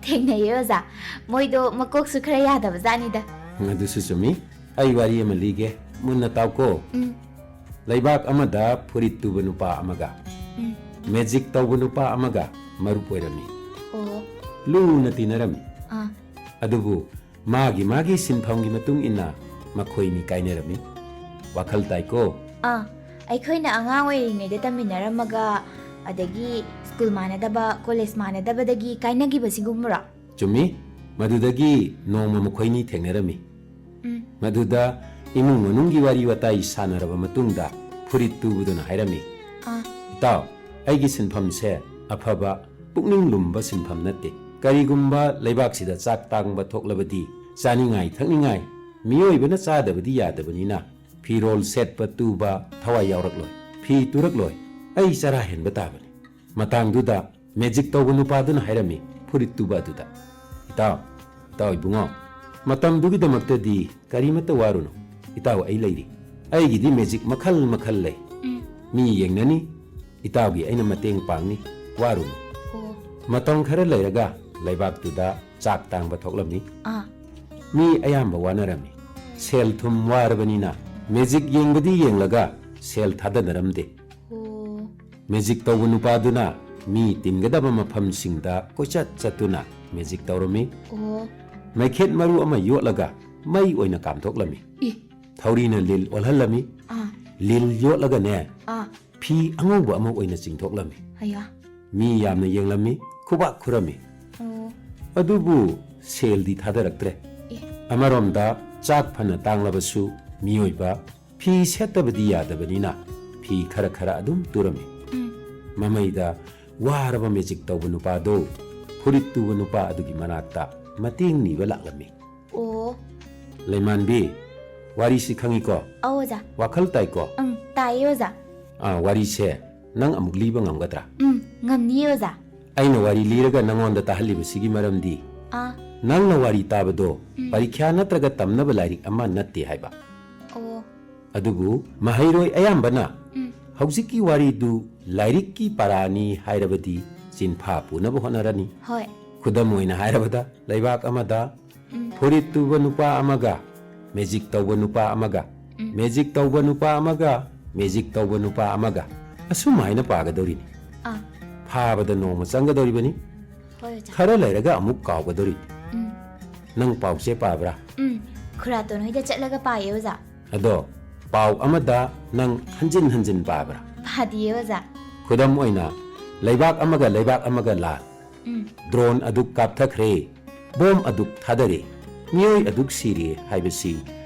ꯊꯦꯡꯅꯩꯌꯦ ꯑꯣꯖꯥ꯫ ꯃꯣꯏꯗꯣ ꯃꯀꯣꯛꯁꯨ ꯈꯔ ꯌꯥꯗꯕ ꯖꯥꯠꯅꯤꯗ꯫ ꯑꯗꯨꯁꯨ ꯆꯨꯝꯃꯤ꯫ ꯑꯩ ꯋꯥꯔꯤ ꯑꯃ ꯂꯤꯒꯦ, ꯃꯨꯟꯅ ꯇꯥꯎꯀꯣ꯫ ꯎꯝ꯫ ꯂꯩꯕꯥꯛ ꯑꯃꯗ ꯐꯨꯔꯤꯠ ꯇꯨꯕ ꯅꯨꯄꯥ ꯑꯃꯒ ꯎꯝ꯫ ꯃꯦꯖꯤꯛ ꯇꯧꯕ ꯅꯨꯄꯥ ꯑꯃꯒ ꯃꯔꯨꯞ ꯑꯣꯏꯔꯝꯃꯤ꯫ ꯑꯣ꯫ ꯂꯨꯅ ꯇꯤꯟꯅꯔꯝꯃꯤ꯫ ꯑꯥ꯫ ꯑꯗꯨꯕꯨ ꯃꯥꯒꯤ ꯃꯥꯒꯤ ꯁꯤꯟꯐꯝꯒꯤ ꯃꯇꯨꯡ ꯏꯟꯅ ꯃꯈꯣꯏꯅꯤ ꯀꯥꯏꯅꯔꯝꯃꯤ꯫ ꯋꯥꯈꯜ ꯇꯥꯏꯀꯣ? ꯑꯥ, ꯑꯩꯈꯣꯏꯅ ꯑꯉꯥꯡ ꯑꯣꯏꯔꯤꯉꯩꯗ ꯇꯝꯃꯤꯟꯅꯔꯝꯃꯒ, ꯑꯗꯒꯤ ꯁ꯭ꯀꯨꯜ ꯃꯥꯟꯅꯗꯕ, ꯀꯣꯂꯦꯖ ꯃꯥꯟꯅꯗꯕꯗꯒꯤ ꯀꯥꯏꯅꯈꯤꯕ ꯁꯤꯒꯨꯝꯕꯔꯣ? ꯆꯨꯝꯃꯤ꯫ ꯃꯗꯨꯗꯒꯤ ꯅꯣꯡꯃ ꯃꯈꯣꯏꯅꯤ ꯊꯦꯡꯅꯔꯝꯃꯤ꯫ ꯎꯝ꯫ ꯃꯗꯨꯗ ꯏꯃꯨꯡ ꯃꯅꯨꯡꯒꯤ ꯋꯥꯔꯤ ꯋꯥꯇꯥꯏ ꯁꯥꯟꯅꯔꯕ ꯃꯇꯨꯡꯗ ꯐꯨꯔꯤꯠ ꯇꯨꯕꯗꯨꯅ ꯍꯥꯏꯔꯝꯃꯤ, ꯑꯥ꯫ "ꯏꯇꯥꯎ, ꯑꯩꯒꯤ ꯁꯤꯟꯐꯝꯁꯦ ꯑꯐꯕ, ꯄꯨꯛꯅꯤꯡ ꯂꯨꯝꯕ ꯁꯤꯟꯐꯝ ꯅꯠꯇꯦ꯫ ꯀꯔꯤꯒꯨꯝꯕ ꯂꯩꯕꯥꯛꯁꯤꯗ ꯆꯥꯛ ꯇꯥꯡꯕ ꯊꯣꯛꯂꯕꯗꯤ ꯆꯥꯅꯤꯡꯉꯥꯏ ꯊꯛꯅꯤꯡꯉꯥꯏ ꯃꯤꯑꯣꯏꯕꯅ ꯆꯥꯗꯕꯗꯤ ꯌꯥꯗꯕꯅꯤꯅ ꯐꯤꯔꯣꯜ ꯁꯦꯠꯄ ꯇꯨꯕ ꯊꯋꯥꯏ ꯌꯥꯎꯔꯛꯂꯣꯏ꯫ ꯐꯤ ꯇꯨꯔꯛꯂꯣꯏ꯫ ꯑꯩ ꯆꯔꯥ ꯍꯦꯟꯕ ꯇꯥꯕꯅꯤ"꯫ ꯃꯇꯥꯡꯗꯨꯗ ꯃꯦꯖꯤꯛ ꯇꯧꯕ ꯅꯨꯄꯥꯗꯨꯅ ꯍꯥꯏꯔꯝꯃꯤ, ꯐꯨꯔꯤꯠ ꯇꯨꯕ ꯑꯗꯨꯗ, "ꯏꯇꯥꯎ, ꯏꯇꯥꯎ ꯏꯕꯨꯡꯉꯣ, ꯃꯇꯝꯗꯨꯒꯤꯗꯃꯛꯇꯗꯤ ꯀꯔꯤꯃꯠꯇ ꯋꯥꯔꯨꯅꯨ꯫ ꯏꯇꯥꯎ ꯑꯩ ꯂꯩꯔꯤ꯫ ꯑꯩꯒꯤꯗꯤ ꯃꯦꯖꯤꯛ ꯃꯈꯜ ꯃꯈꯜ ꯂꯩ꯫ ꯎꯝ꯫ ꯃꯤ ꯌꯦꯡꯅꯅꯤ, ꯏꯇꯥꯎꯒꯤ ꯑꯩꯅ ꯃꯇꯦꯡ ꯄꯥꯡꯅꯤ, ꯋꯥꯔꯨꯅꯨ"꯫ ꯑꯣ꯫ ꯃꯇꯝ ꯈꯔ ꯂꯩꯔꯒ ꯂꯩꯕꯥꯛꯇꯨꯗ ꯆꯥꯛ ꯇꯥꯡꯕ ꯊꯣꯛꯂꯝꯃꯤ꯫ ꯑꯥ꯫ ꯃꯤ ꯑꯌꯥꯝꯕ ꯋꯥꯅꯔꯝꯃꯤ꯫ ꯁꯦꯜ ꯊꯨꯝ ꯋꯥꯔꯕꯅꯤꯅ ꯃꯦꯖꯤꯛ ꯌꯦꯡꯕꯗꯤ ꯌꯦꯡꯂꯒ ꯁꯦꯜ ꯊꯥꯗꯅꯔꯝꯗꯦ꯫ ꯑꯣ꯫ ꯃꯦꯖꯤꯛ ꯇꯧꯕ ꯅꯨꯄꯥꯗꯨꯅ ꯃꯤ ꯇꯤꯟꯒꯗꯕ ꯃꯐꯝꯁꯤꯡꯗ ꯀꯣꯏꯆꯠ ꯆꯠꯇꯨꯅ ꯃꯦꯖꯤꯛ ꯇꯧꯔꯝꯃꯤ꯫ ꯑꯣ꯫ ꯃꯩꯈꯦꯠ ꯃꯔꯨ ꯑꯃ ꯌꯣꯠꯂꯒ ꯃꯩ ꯑꯣꯏꯅ ꯀꯥꯝꯊꯣꯛꯂꯝꯃꯤ꯫ ꯏ꯫ ꯊꯧꯔꯤꯅ ꯂꯤꯜ ꯑꯣꯜꯍꯜꯂꯝꯃꯤ꯫ ꯑꯥ꯫ ꯂꯤꯜ ꯌꯣꯠꯂꯒꯅꯦ, ꯑꯥ꯫ ꯐꯤ ꯑꯉꯧꯕ ꯑꯃ ꯑꯣꯏꯅ ꯆꯤꯡꯊꯣꯛꯂꯝꯃꯤ꯫ ꯑꯌꯥ꯫ ꯃꯤ ꯌꯥꯝꯅ ꯌꯦꯡꯂꯝꯃꯤ, ꯈꯨꯕꯥꯛ ꯈꯨꯔꯝꯃꯤ꯫ ꯑꯣ꯫ ꯑꯗꯨꯕꯨ ꯁꯦꯜꯗꯤ ꯊꯥꯗꯔꯛꯇ꯭ꯔꯦ꯫ ꯑꯦ꯫ ꯑꯃꯔꯣꯝꯗ ꯆꯥꯛ ꯐꯅ ꯇꯥꯡꯂꯕꯁꯨ ꯃꯤꯑꯣꯏꯕ ꯐꯤ ꯁꯦꯠꯇꯕꯗꯤ ꯌꯥꯗꯕꯅꯤꯅ ꯐꯤ ꯈꯔ ꯈꯔ ꯑꯗꯨꯝ ꯇꯨꯔꯝꯃꯤ꯫ ꯎꯝ꯫ ꯃꯃꯩꯗ ꯋꯥꯔꯕ ꯃꯦꯖꯤꯛ ꯇꯧꯕ ꯅꯨꯄꯥꯗꯣ ꯐꯨꯔꯤꯠ ꯇꯨꯕ ꯅꯨꯄꯥ ꯑꯗꯨꯒꯤ ꯃꯅꯥꯛꯇ ꯃꯇꯦꯡ ꯅꯤꯕ ꯂꯥꯛꯂꯝꯃꯤ꯫ ꯑꯣ꯫ ꯂꯩꯃꯥꯟꯕꯤ, ꯋꯥꯔꯤꯁꯤ ꯈꯪꯉꯤꯀꯣ? ꯑꯧ ꯑꯣꯖꯥ꯫ ꯋꯥꯈꯜ ꯇꯥꯏꯀꯣ? ꯑꯪ, ꯇꯥꯏꯌꯦ ꯑꯣꯖꯥ꯫ ꯑꯥ, ꯋꯥꯔꯤꯁꯦ ꯅꯪ ꯑꯃꯨꯛ ꯂꯤꯕ ꯉꯝꯒꯗ꯭ꯔꯥ? ꯎꯝ, ꯉꯝꯅꯤꯌꯦ ꯑꯣꯖꯥ꯫ ꯑꯩꯅ ꯋꯥꯔꯤ ꯂꯤꯔꯒ ꯅꯪꯉꯣꯟꯗ ꯇꯥꯍꯜꯂꯤꯕꯁꯤꯒꯤ ꯃꯔꯝꯗꯤ ꯑꯥ꯫ ꯅꯪꯅ ꯋꯥꯔꯤ ꯇꯥꯕꯗꯣ ꯎꯝ꯫ ꯄꯔꯤꯈ꯭ꯌꯥ ꯅꯠꯇ꯭ꯔꯒ ꯇꯝꯅꯕ ꯂꯥꯏꯔꯤꯛ ꯑꯃ ꯅꯠꯇꯦ ꯍꯥꯏꯕ꯫ ꯑꯣ꯫ ꯑꯗꯨꯕꯨ ꯃꯍꯩꯔꯣꯏ ꯑꯌꯥꯝꯕꯅ ꯎꯝ꯫ ꯍꯧꯖꯤꯛꯀꯤ ꯋꯥꯔꯤꯗꯨ ꯂꯥꯏꯔꯤꯛꯀꯤ ꯄꯥꯔꯥꯅꯤ ꯍꯥꯏꯔꯕꯗꯤ ꯆꯤꯟꯐꯥ ꯄꯨꯅꯕ ꯍꯣꯠꯅꯔꯅꯤ꯫ ꯍꯣꯏ꯫ ꯈꯨꯗꯝ ꯑꯣꯏꯅ ꯍꯥꯏꯔꯕꯗ, ꯂꯩꯕꯥꯛ ꯑꯃꯗ ꯎꯝ꯫ ꯐꯨꯔꯤꯠ ꯇꯨꯕ ꯅꯨꯄꯥ ꯑꯃꯒ ꯃꯦꯖꯤꯛ ꯇꯧꯕ ꯅꯨꯄꯥ ꯑꯃꯒ, ꯎꯝ꯫ ꯃꯦꯖꯤꯛ ꯇꯧꯕ ꯅꯨꯄꯥ ꯑꯃꯒ ꯃꯦꯖꯤꯛ ꯇꯧꯕ ꯅꯨꯄꯥ ꯑꯃꯒ ꯑꯁꯨꯝ ꯍꯥꯏꯅ ꯄꯥꯒꯗꯧꯔꯤꯅꯤ꯫ ꯑꯥ꯫ ꯐꯥꯕꯗ ꯅꯣꯡꯃ ꯆꯪꯒꯗꯧꯔꯤꯕꯅꯤ꯫ ꯍꯣꯏ ꯑꯣꯖꯥ꯫ ꯈꯔ ꯂꯩꯔꯒ ꯑꯃꯨꯛ ꯀꯥꯎꯒꯗꯧꯔꯤꯅꯤ꯫ ꯎꯝ꯫ ꯅꯪ ꯄꯥꯎꯆꯦ ꯄꯥꯕ꯭ꯔꯥ? ꯎꯝ꯫ ꯈꯨꯔꯥꯇꯣꯟ ꯍꯣꯏꯗ ꯆꯠꯂꯒ ꯄꯥꯏꯌꯦ ꯑꯣꯖꯥ꯫ ꯑꯗꯣ ꯄꯥꯎ ꯑꯃꯗ ꯅꯪ ꯍꯟꯖꯤꯟ ꯍꯟꯖꯤꯟ ꯄꯥꯕ꯭ꯔꯥ? ꯄꯥꯗꯤꯌꯦ ꯑꯣꯖꯥ꯫ ꯈꯨꯗꯝ ꯑꯣꯏꯅ, ꯂꯩꯕꯥꯛ ꯑꯃꯒ ꯂꯩꯕꯥꯛ ꯑꯃꯒ ꯂꯥꯟ, ꯎꯝ꯫ ꯗ꯭ꯔꯣꯟ ꯑꯗꯨꯛ ꯀꯥꯞꯊꯈ꯭ꯔꯦ, ꯕꯣꯝ ꯑꯗꯨꯛ ꯊꯥꯗꯔꯦ, ꯃꯤꯑꯣꯏ ꯑꯗꯨꯛ ꯁꯤꯔꯦ ꯍꯥꯏꯕꯁꯤ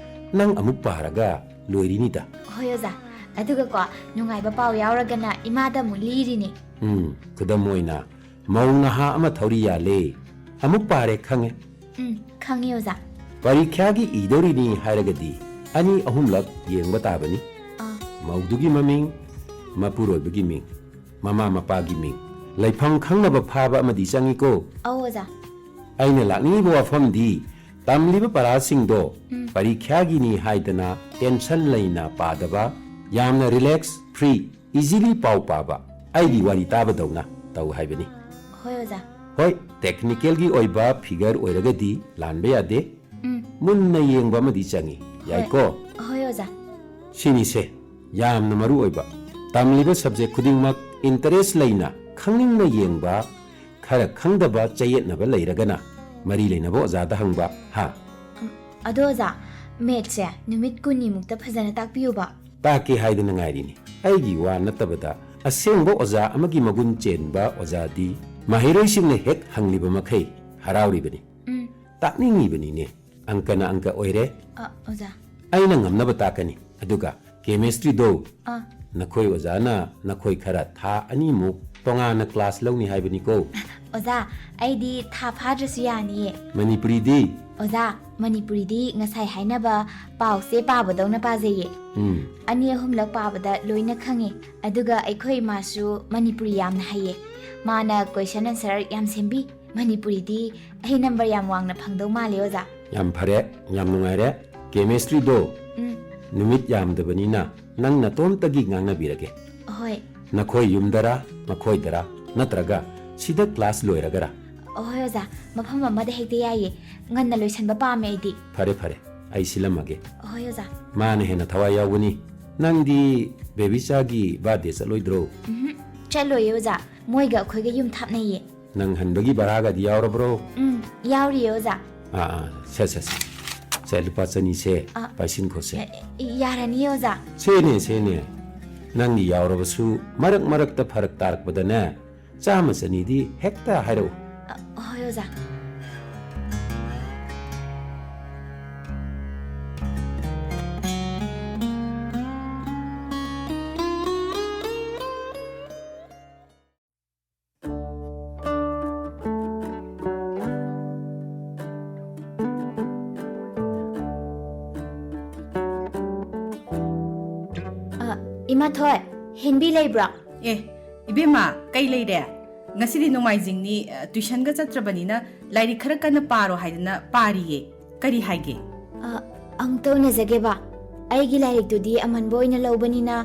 ꯅꯪ ꯑꯃꯨꯛ ꯄꯥꯔꯒ ꯂꯣꯏꯔꯤꯅꯤꯗ꯫ ꯍꯣꯏ ꯑꯣꯖꯥ꯫ ꯑꯗꯨꯒꯀꯣ, ꯅꯨꯡꯉꯥꯏꯕ ꯄꯥꯎ ꯌꯥꯎꯔꯒꯅ ꯏꯃꯥꯗ ꯑꯃꯨꯛ ꯂꯤꯔꯤꯅꯤ꯫ ꯎꯝ, ꯈꯨꯗꯝ ꯑꯣꯏꯅ, ꯃꯧ ꯅꯍꯥ ꯑꯃ ꯊꯧꯔꯤ ꯌꯥꯜꯂꯦ, ꯑꯃꯨꯛ ꯄꯥꯔꯦ ꯈꯪꯉꯦ꯫ ꯎꯝ, ꯈꯪꯉꯦ ꯑꯣꯖꯥ꯫ ꯄꯔꯤꯈ꯭ꯌꯥꯒꯤ ꯏꯗꯧꯔꯤꯅꯤ ꯍꯥꯏꯔꯒꯗꯤ ꯑꯅꯤ ꯑꯍꯨꯝꯂꯛ ꯌꯦꯡꯕ ꯇꯥꯕꯅꯤ꯫ ꯑꯥ꯫ ꯃꯧꯗꯨꯒꯤ ꯃꯃꯤꯡ, ꯃꯄꯨꯔꯣꯏꯕꯒꯤ ꯃꯤꯡ, ꯃꯃꯥ ꯃꯄꯥꯒꯤ ꯃꯤꯡ, ꯂꯩꯐꯝ ꯈꯪꯅꯕ ꯐꯥꯕ ꯑꯃꯗꯤ ꯆꯪꯉꯤꯀꯣ꯫ ꯑꯧ ꯑꯣꯖꯥ꯫ ꯑꯩꯅ ꯂꯥꯛꯅꯤꯡꯉꯤꯕ ꯋꯥꯐꯝꯗꯤ ꯇꯝꯂꯤꯕ ꯄꯔꯥꯁꯤꯡꯗꯣ ꯎꯝ꯫ ꯄꯔꯤꯈ꯭ꯌꯥꯒꯤꯅꯤ ꯍꯥꯏꯗꯅ ꯇꯦꯟꯁꯟ ꯂꯩꯅ ꯄꯥꯗꯕ, ꯌꯥꯝꯅ ꯔꯤꯂꯦꯛꯁ, ꯐ꯭ꯔꯤ, ꯏꯖꯤꯂꯤ ꯄꯥꯎ ꯄꯥꯕ, ꯑꯩꯒꯤ ꯋꯥꯔꯤ ꯇꯥꯕꯗꯧꯅ ꯇꯧ ꯍꯥꯏꯕꯅꯤ꯫ ꯍꯣꯏ ꯑꯣꯖꯥ꯫ ꯍꯣꯏ, ꯇꯦꯛꯅꯤꯀꯦꯜꯒꯤ ꯑꯣꯏꯕ ꯐꯤꯒꯔ ꯑꯣꯏꯔꯒꯗꯤ ꯂꯥꯟꯕ ꯌꯥꯗꯦ꯫ ꯎꯝ꯫ ꯃꯨꯟꯅ ꯌꯦꯡꯕ ꯑꯃꯗꯤ ꯆꯪꯉꯤ꯫ ꯍꯣꯏ꯫ ꯌꯥꯏꯀꯣ? ꯍꯣꯏ ꯑꯣꯖꯥ꯫ ꯁꯤꯅꯤꯁꯦ ꯌꯥꯝꯅ ꯃꯔꯨ ꯑꯣꯏꯕ꯫ ꯇꯝꯂꯤꯕ ꯁꯕꯖꯦꯛ ꯈꯨꯗꯤꯡꯃꯛ ꯏꯟꯇꯔꯦꯁ ꯂꯩꯅ ꯈꯪꯅꯤꯡꯅ ꯌꯦꯡꯕ, ꯈꯔ ꯈꯪꯗꯕ ꯆꯌꯦꯠꯅꯕ ꯂꯩꯔꯒꯅ ꯃꯔꯤ ꯂꯩꯅꯕ ꯑꯣꯖꯥꯗ ꯍꯪꯕ꯫ ꯍꯥ? ꯎꯝ, ꯑꯗꯣ ꯑꯣꯖꯥ, ꯃꯦꯠꯁꯦ ꯅꯨꯃꯤꯠ ꯀꯨꯟꯅꯤꯃꯨꯛꯇ ꯐꯖꯅ ꯇꯥꯛꯄꯤꯌꯨꯕ꯫ ꯇꯥꯛꯀꯦ ꯍꯥꯏꯗꯅ ꯉꯥꯏꯔꯤꯅꯤ꯫ ꯑꯩꯒꯤ ꯋꯥ ꯅꯠꯇꯕꯗ ꯑꯁꯦꯡꯕ ꯑꯣꯖꯥ ꯑꯃꯒꯤ ꯃꯒꯨꯟ ꯆꯦꯟꯕ ꯑꯣꯖꯥꯗꯤ ꯃꯍꯩꯔꯣꯏꯁꯤꯡꯅ ꯍꯦꯛ ꯍꯪꯂꯤꯕ ꯃꯈꯩ ꯍꯔꯥꯎꯔꯤꯕꯅꯤ꯫ ꯎꯝ꯫ ꯇꯥꯛꯅꯤꯡꯉꯤꯕꯅꯤꯅꯦ꯫ ꯑꯪꯀꯅ ꯑꯪꯀ ꯑꯣꯏꯔꯦ꯫ ꯑ, ꯑꯣꯖꯥ꯫ ꯑꯩꯅ ꯉꯝꯅꯕ ꯇꯥꯛꯀꯅꯤ꯫ ꯑꯗꯨꯒ chemistryꯗꯣ ꯑ꯫ ꯅꯈꯣꯏ ꯑꯣꯖꯥꯅ ꯅꯈꯣꯏ ꯈꯔ ꯊꯥ ꯑꯅꯤꯃꯨꯛ ꯇꯣꯉꯥꯟꯅ class ꯂꯧꯅꯤ ꯍꯥꯏꯕꯅꯤꯀꯣ꯫ ꯑꯣꯖꯥ, ꯑꯩꯗꯤ ꯊꯥ ꯐꯥꯗ꯭ꯔꯁꯨ ꯌꯥꯅꯤꯌꯦ꯫ ꯃꯅꯤꯄꯨꯔꯤꯗꯤ? ꯑꯣꯖꯥ, ꯃꯅꯤꯄꯨꯔꯤꯗꯤ ꯉꯁꯥꯏ ꯍꯥꯏꯅꯕ ꯄꯥꯎꯁꯦ ꯄꯥꯕꯗꯧꯅ ꯄꯥꯖꯩꯌꯦ꯫ ꯎꯝ꯫ ꯑꯅꯤ ꯑꯍꯨꯝꯂꯛ ꯄꯥꯕꯗ ꯂꯣꯏꯅ ꯈꯪꯉꯦ꯫ ꯑꯗꯨꯒ ꯑꯩꯈꯣꯏ ꯏꯃꯥꯁꯨ ꯃꯅꯤꯄꯨꯔꯤ ꯌꯥꯝꯅ ꯍꯩꯌꯦ꯫ ꯃꯥꯅ question answer ꯌꯥꯝ ꯁꯦꯝꯕꯤ꯫ ꯃꯅꯤꯄꯨꯔꯤꯗꯤ ꯑꯩ number ꯌꯥꯝ ꯋꯥꯡꯅ ꯐꯪꯗꯧ ꯃꯥꯜꯂꯦ, ꯑꯣꯖꯥ꯫ ꯌꯥꯝ ꯐꯔꯦ, ꯌꯥꯝ ꯅꯨꯡꯉꯥꯏꯔꯦ꯫ Chemistryꯗꯣ ꯎꯝ꯫ ꯅꯨꯃꯤꯠ ꯌꯥꯝꯗꯕꯅꯤꯅ ꯅꯪ ꯅꯇꯣꯝꯇꯒꯤ ꯉꯥꯡꯅꯕꯤꯔꯒꯦ꯫ ꯍꯣꯏ꯫ ꯅꯈꯣꯏ ꯌꯨꯝꯗꯔꯥ, ꯃꯈꯣꯏꯗꯔꯥ, ꯅꯠꯇ꯭ꯔꯒ ꯁꯤꯗ class ꯂꯣꯏꯔꯒꯔꯥ? ꯍꯣꯏ, ꯑꯣꯖꯥ꯫ ꯃꯐꯝ ꯑꯃꯗ ꯍꯦꯛꯇ ꯌꯥꯏꯌꯦ꯫ ꯉꯟꯅ ꯂꯣꯏꯁꯟꯕ ꯄꯥꯝꯃꯦ ꯑꯩꯗꯤ꯫ ꯐꯔꯦ, ꯐꯔꯦ꯫ ꯑꯩ ꯁꯤꯜꯂꯝꯃꯒꯦ꯫ ꯍꯣꯏ, ꯑꯣꯖꯥ꯫ ꯃꯥꯅ ꯍꯦꯟꯅ ꯊꯋꯥꯏ ꯌꯥꯎꯒꯅꯤ꯫ ꯅꯪꯗꯤ ꯕꯦꯕꯤꯆꯥꯒꯤ birthday ꯆꯠꯂꯣꯏꯗ꯭ꯔꯣ? ꯎꯝꯍꯨꯝ, ꯆꯠꯂꯣꯏꯌꯦ, ꯑꯣꯖꯥ꯫ ꯃꯣꯏꯒ ꯑꯩꯈꯣꯏꯒ ꯌꯨꯝ ꯊꯥꯞꯅꯩꯌꯦ꯫ ꯅꯪ ꯍꯟꯕꯒꯤ ꯚꯔꯥꯒꯗꯤ ꯌꯥꯎꯔꯕ꯭ꯔꯣ? ꯎꯝ, ꯌꯥꯎꯔꯤꯌꯦ, ꯑꯣꯖꯥ꯫ ꯑꯥ, ꯑꯥ, ꯁꯦ, ꯁꯦ, ꯁꯦ꯫ ꯁꯦ, ꯂꯨꯄꯥ ꯆꯅꯤꯁꯦ ꯑꯥ꯫ ꯄꯥꯏꯁꯤꯟꯈꯣꯁꯦ꯫ ꯑꯦ, ꯑꯦ, ꯌꯥꯔꯅꯤꯌꯦ, ꯑꯣꯖꯥ꯫ ꯁꯦꯅꯦ, ꯁꯦꯅꯦ꯫ ꯅꯪꯒꯤ ꯌꯥꯎꯔꯕꯁꯨ ꯃꯔꯛ ꯃꯔꯛꯇ ꯐꯔꯛ ꯇꯥꯔꯛꯄꯗꯅꯦ, ꯆꯥꯝꯃ ꯆꯅꯤꯗꯤ ꯍꯦꯛꯇ ꯍꯥꯏꯔꯛꯎ꯫ ꯑ, ꯍꯣꯏ, ꯑꯣꯖꯥ꯫ ꯑ, ꯏꯃꯥꯊꯣꯏ, ꯍꯦꯟꯕꯤ ꯂꯩꯕ꯭ꯔꯣ? ꯑꯦ, ꯏꯕꯦꯝꯃ, ꯀꯩ ꯂꯩꯔꯦ? ꯉꯁꯤꯗꯤ ꯅꯣꯡꯃꯥꯏꯖꯤꯡꯅꯤ, ꯑ, tuitionꯒ ꯆꯠꯇ꯭ꯔꯕꯅꯤꯅ ꯂꯥꯏꯔꯤꯛ ꯈꯔ ꯀꯟꯅ ꯄꯥꯔꯣ ꯍꯥꯏꯗꯅ ꯄꯥꯔꯤꯌꯦ꯫ ꯀꯔꯤ ꯍꯥꯏꯒꯦ? ꯑ, ꯑꯃꯨꯛꯇ ꯎꯅꯖꯒꯦꯕ꯫ ꯑꯩꯒꯤ ꯂꯥꯏꯔꯤꯛꯇꯨꯗꯤ ꯑꯃꯟꯕ ꯑꯣꯏꯅ ꯂꯧꯕꯅꯤꯅ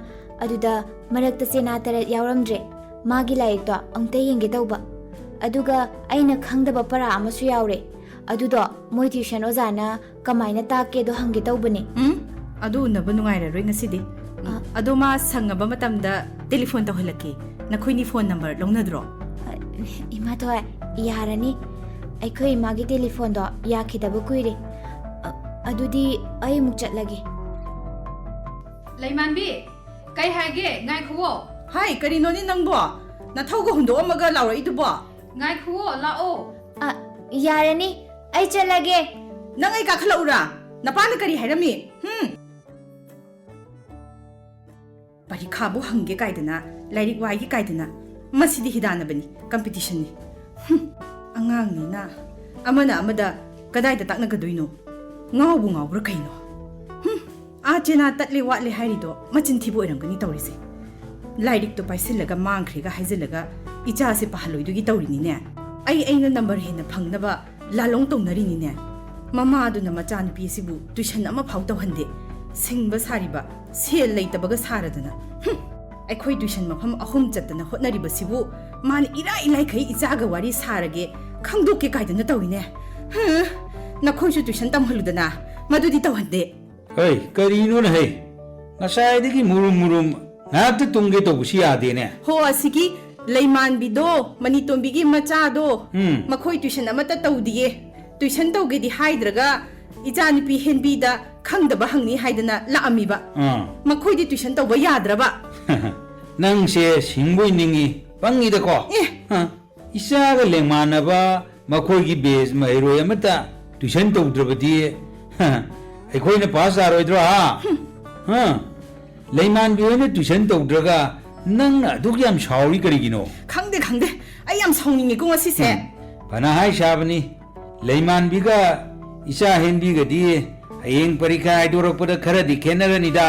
ꯑꯗꯨꯗ ꯃꯔꯛꯇ ꯆꯦꯅꯥ ꯇꯔꯦꯠ ꯌꯥꯎꯔꯝꯗ꯭ꯔꯦ꯫ ꯃꯥꯒꯤ ꯂꯥꯏꯔꯤꯛꯇꯣ ꯑꯃꯨꯛꯇ ꯌꯦꯡꯒꯦ ꯇꯧꯕ꯫ ꯑꯗꯨꯒ ꯑꯩꯅ ꯈꯪꯗꯕ ꯄꯔꯥ ꯑꯃꯁꯨ ꯌꯥꯎꯔꯦ꯫ ꯑꯗꯨꯗꯣ ꯃꯣꯏ tuition ꯑꯣꯖꯥꯅ ꯀꯃꯥꯏꯅ ꯇꯥꯛꯀꯦꯗꯣ ꯍꯪꯒꯦ ꯇꯧꯕꯅꯦ꯫ ꯎꯝ, ꯑꯗꯨ ꯎꯅꯕ ꯅꯨꯡꯉꯥꯏꯔꯔꯣꯏ ꯉꯁꯤꯗꯤ꯫ ꯎꯝ, ꯑ꯫ ꯑꯗꯣ ꯃꯥ ꯁꯪꯉꯕ ꯃꯇꯝꯗ telephone ꯇꯧꯍꯜꯂꯛꯀꯦ꯫ ꯅꯈꯣꯏꯅꯤ phone number ꯂꯧꯅꯗ꯭ꯔꯣ? ꯑ, ꯏꯃꯥꯊꯣꯏ, ꯌꯥꯔꯅꯤ꯫ ꯑꯩꯈꯣꯏ ꯏꯃꯥꯒꯤ telephoneꯗꯣ ꯌꯥꯈꯤꯗꯕ ꯀꯨꯏꯔꯦ꯫ ꯑ, ꯑꯗꯨꯗꯤ ꯑꯩ ꯑꯃꯨꯛ ꯆꯠꯂꯒꯦ꯫ ꯂꯩꯃꯥꯟꯕꯤ, ꯀꯩ ꯍꯥꯏꯒꯦ? ꯉꯥꯏꯈꯨꯋꯣ꯫ ꯍꯥꯏ, ꯀꯔꯤꯅꯣꯅꯦ ꯅꯪꯕꯣ? ꯅꯊꯧꯒ ꯍꯨꯟꯗꯣꯛꯑꯝꯃꯒ ꯂꯥꯎꯔꯛꯏꯗꯨꯕꯣ? ꯉꯥꯏꯈꯨꯋꯣ, ꯂꯥꯛꯑꯣ꯫ ꯑ, ꯌꯥꯔꯅꯤ꯫ ꯑꯩ ꯆꯠꯂꯒꯦ꯫ ꯅꯪ ꯑꯩ ꯀꯥꯈꯠꯂꯛꯎꯔꯥ? ꯅꯄꯥꯅ ꯀꯔꯤ ꯍꯥꯏꯔꯝꯃꯤ? ꯍꯨꯝ? ꯄꯔꯤꯈꯥꯕꯨ ꯍꯪꯒꯦ ꯀꯥꯏꯗꯅ, ꯂꯥꯏꯔꯤꯛ ꯋꯥꯏꯒꯦ ꯀꯥꯏꯗꯅ, ꯃꯁꯤꯗꯤ ꯍꯤꯗꯥꯟꯅꯕꯅꯤ, ꯀꯝꯄꯤꯇꯤꯁꯟꯅꯤ꯫ ꯍꯨꯝ, ꯑꯉꯥꯡꯅꯤꯅ ꯑꯃꯅ ꯑꯃꯗ ꯀꯗꯥꯏꯗ ꯇꯥꯛꯅꯒꯗꯣꯏꯅꯣ? ꯉꯥꯎꯕꯨ ꯉꯥꯎꯕ꯭ꯔꯥ ꯀꯩꯅꯣ? ꯍꯨꯝ, ꯑꯥ ꯆꯦꯅꯥ ꯇꯠꯂꯦ ꯋꯥꯠꯂꯦ ꯍꯥꯏꯔꯤꯗꯣ ꯃꯆꯤꯟ ꯊꯤꯕ ꯑꯣꯏꯔꯝꯒꯅꯤ ꯇꯧꯔꯤꯁꯦ꯫ ꯂꯥꯏꯔꯤꯛꯇꯣ ꯄꯥꯏꯁꯤꯜꯂꯒ ꯃꯥꯡꯈ꯭ꯔꯦꯒ ꯍꯥꯏꯖꯤꯜꯂꯒ ꯏꯆꯥꯁꯦ ꯄꯥꯍꯜꯂꯣꯏꯗꯨꯒꯤ ꯇꯧꯔꯤꯅꯤꯅꯦ꯫ ꯑꯩ ꯑꯩꯅ ꯅꯝꯕꯔ ꯍꯦꯟꯅ ꯐꯪꯅꯕ ꯂꯥꯂꯣꯡ ꯇꯧꯅꯔꯤꯅꯤꯅꯦ꯫ ꯃꯃꯥꯗꯨꯅ ꯃꯆꯥꯅꯨꯄꯤ ꯑꯁꯤꯕꯨ ꯇꯨꯏꯁꯟ ꯑꯃꯐꯥꯎ ꯇꯧꯍꯟꯗꯦ꯫ ꯁꯤꯡꯕ ꯁꯥꯔꯤꯕ, ꯁꯦꯜ ꯂꯩꯇꯕꯒ ꯁꯥꯔꯗꯅ꯫ ꯍꯨꯝ! ꯑꯩꯈꯣꯏ ꯇꯨꯏꯁꯟ ꯃꯐꯝ ꯑꯍꯨꯝ ꯆꯠꯇꯅ ꯍꯣꯠꯅꯔꯤꯕꯁꯤꯕꯨ ꯃꯥꯅ ꯏꯔꯥꯏ ꯏꯂꯥꯏꯈꯩ ꯏꯆꯥꯒ ꯋꯥꯔꯤ ꯁꯥꯔꯒꯦ, ꯈꯪꯗꯣꯛꯀꯦ ꯀꯥꯏꯗꯅ ꯇꯧꯏꯅꯦ꯫ ꯍꯨꯝ! ꯅꯈꯣꯏꯁꯨ ꯇꯨꯏꯁꯟ ꯇꯝꯍꯜꯂꯨꯗꯅ, ꯃꯗꯨꯗꯤ ꯇꯧꯍꯟꯗꯦ꯫ ꯍꯩ, ꯀꯔꯤꯅꯣꯅꯦ ꯍꯩ? ꯉꯁꯥꯏꯗꯒꯤ ꯃꯨꯔꯨꯝ ꯃꯨꯔꯨꯝ ꯉꯥꯏꯍꯥꯛꯇ ꯇꯨꯝꯒꯦ ꯇꯧꯕꯁꯤ ꯌꯥꯗꯦꯅꯦ꯫ ꯍꯣ, ꯑꯁꯤꯒꯤ ꯂꯩꯃꯥꯟꯕꯤꯗꯣ, ꯃꯅꯤꯇꯣꯝꯕꯤꯒꯤ ꯃꯆꯥꯗꯣ, ꯎꯝ꯫ ꯃꯈꯣꯏ ꯇꯨꯏꯁꯟ ꯑꯃꯠꯇ ꯇꯧꯗꯤꯌꯦ꯫ ꯇꯨꯏꯁꯟ ꯇꯧꯒꯦꯗꯤ ꯍꯥꯏꯗ꯭ꯔꯒ ꯏꯆꯥꯅꯨꯄꯤ ꯍꯦꯟꯕꯤꯗ ꯈꯪꯗꯕ ꯍꯪꯅꯤ ꯍꯥꯏꯗꯅ ꯂꯥꯛꯑꯝꯃꯤꯕ꯫ ꯑꯥ꯫ ꯃꯈꯣꯏꯗꯤ ꯇꯨꯏꯁꯟ ꯇꯧꯕ ꯌꯥꯗ꯭ꯔꯕ? ꯅꯪꯁꯦ ꯁꯤꯡꯕꯣꯏ ꯅꯤꯡꯉꯤ, ꯄꯪꯉꯤꯗꯀꯣ꯫ ꯑꯦ꯫ ꯍꯥ? ꯏꯆꯥꯒ ꯂꯦꯡꯃꯥꯟꯅꯕ ꯃꯈꯣꯏꯒꯤ ꯕꯦꯖ ꯃꯍꯩꯔꯣꯏ ꯑꯃꯠꯇ ꯇꯨꯏꯁꯟ ꯇꯧꯗ꯭ꯔꯕꯗꯤ, ꯍꯥ, ꯑꯩꯈꯣꯏꯅ ꯄꯥꯁ ꯇꯥꯔꯣꯏꯗ꯭ꯔꯣ, ꯍꯥ? ꯍꯥ? ꯂꯩꯃꯥꯟꯕꯤ ꯍꯣꯏꯅ ꯇꯨꯏꯁꯟ ꯇꯧꯗ꯭ꯔꯒ ꯅꯪꯅ ꯑꯗꯨꯛ ꯌꯥꯝ ꯁꯥꯎꯔꯤ ꯀꯔꯤꯒꯤꯅꯣ? ꯈꯪꯗꯦ, ꯈꯪꯗꯦ꯫ ꯑꯩ ꯌꯥꯝ ꯁꯥꯎꯅꯤꯡꯉꯦꯀꯣ ꯉꯁꯤꯁꯦ꯫ ꯎꯝ, ꯐꯅ ꯍꯥꯏ ꯁꯥꯕꯅꯤ꯫ ꯂꯩꯃꯥꯟꯕꯤꯒ ꯏꯆꯥ ꯍꯦꯟꯕꯤꯒꯗꯤ ꯍꯌꯦꯡ ꯄꯔꯤꯈꯥ ꯍꯥꯏꯗꯣꯔꯛꯄꯗ ꯈꯔꯗꯤ ꯈꯦꯠꯅꯔꯅꯤꯗ꯫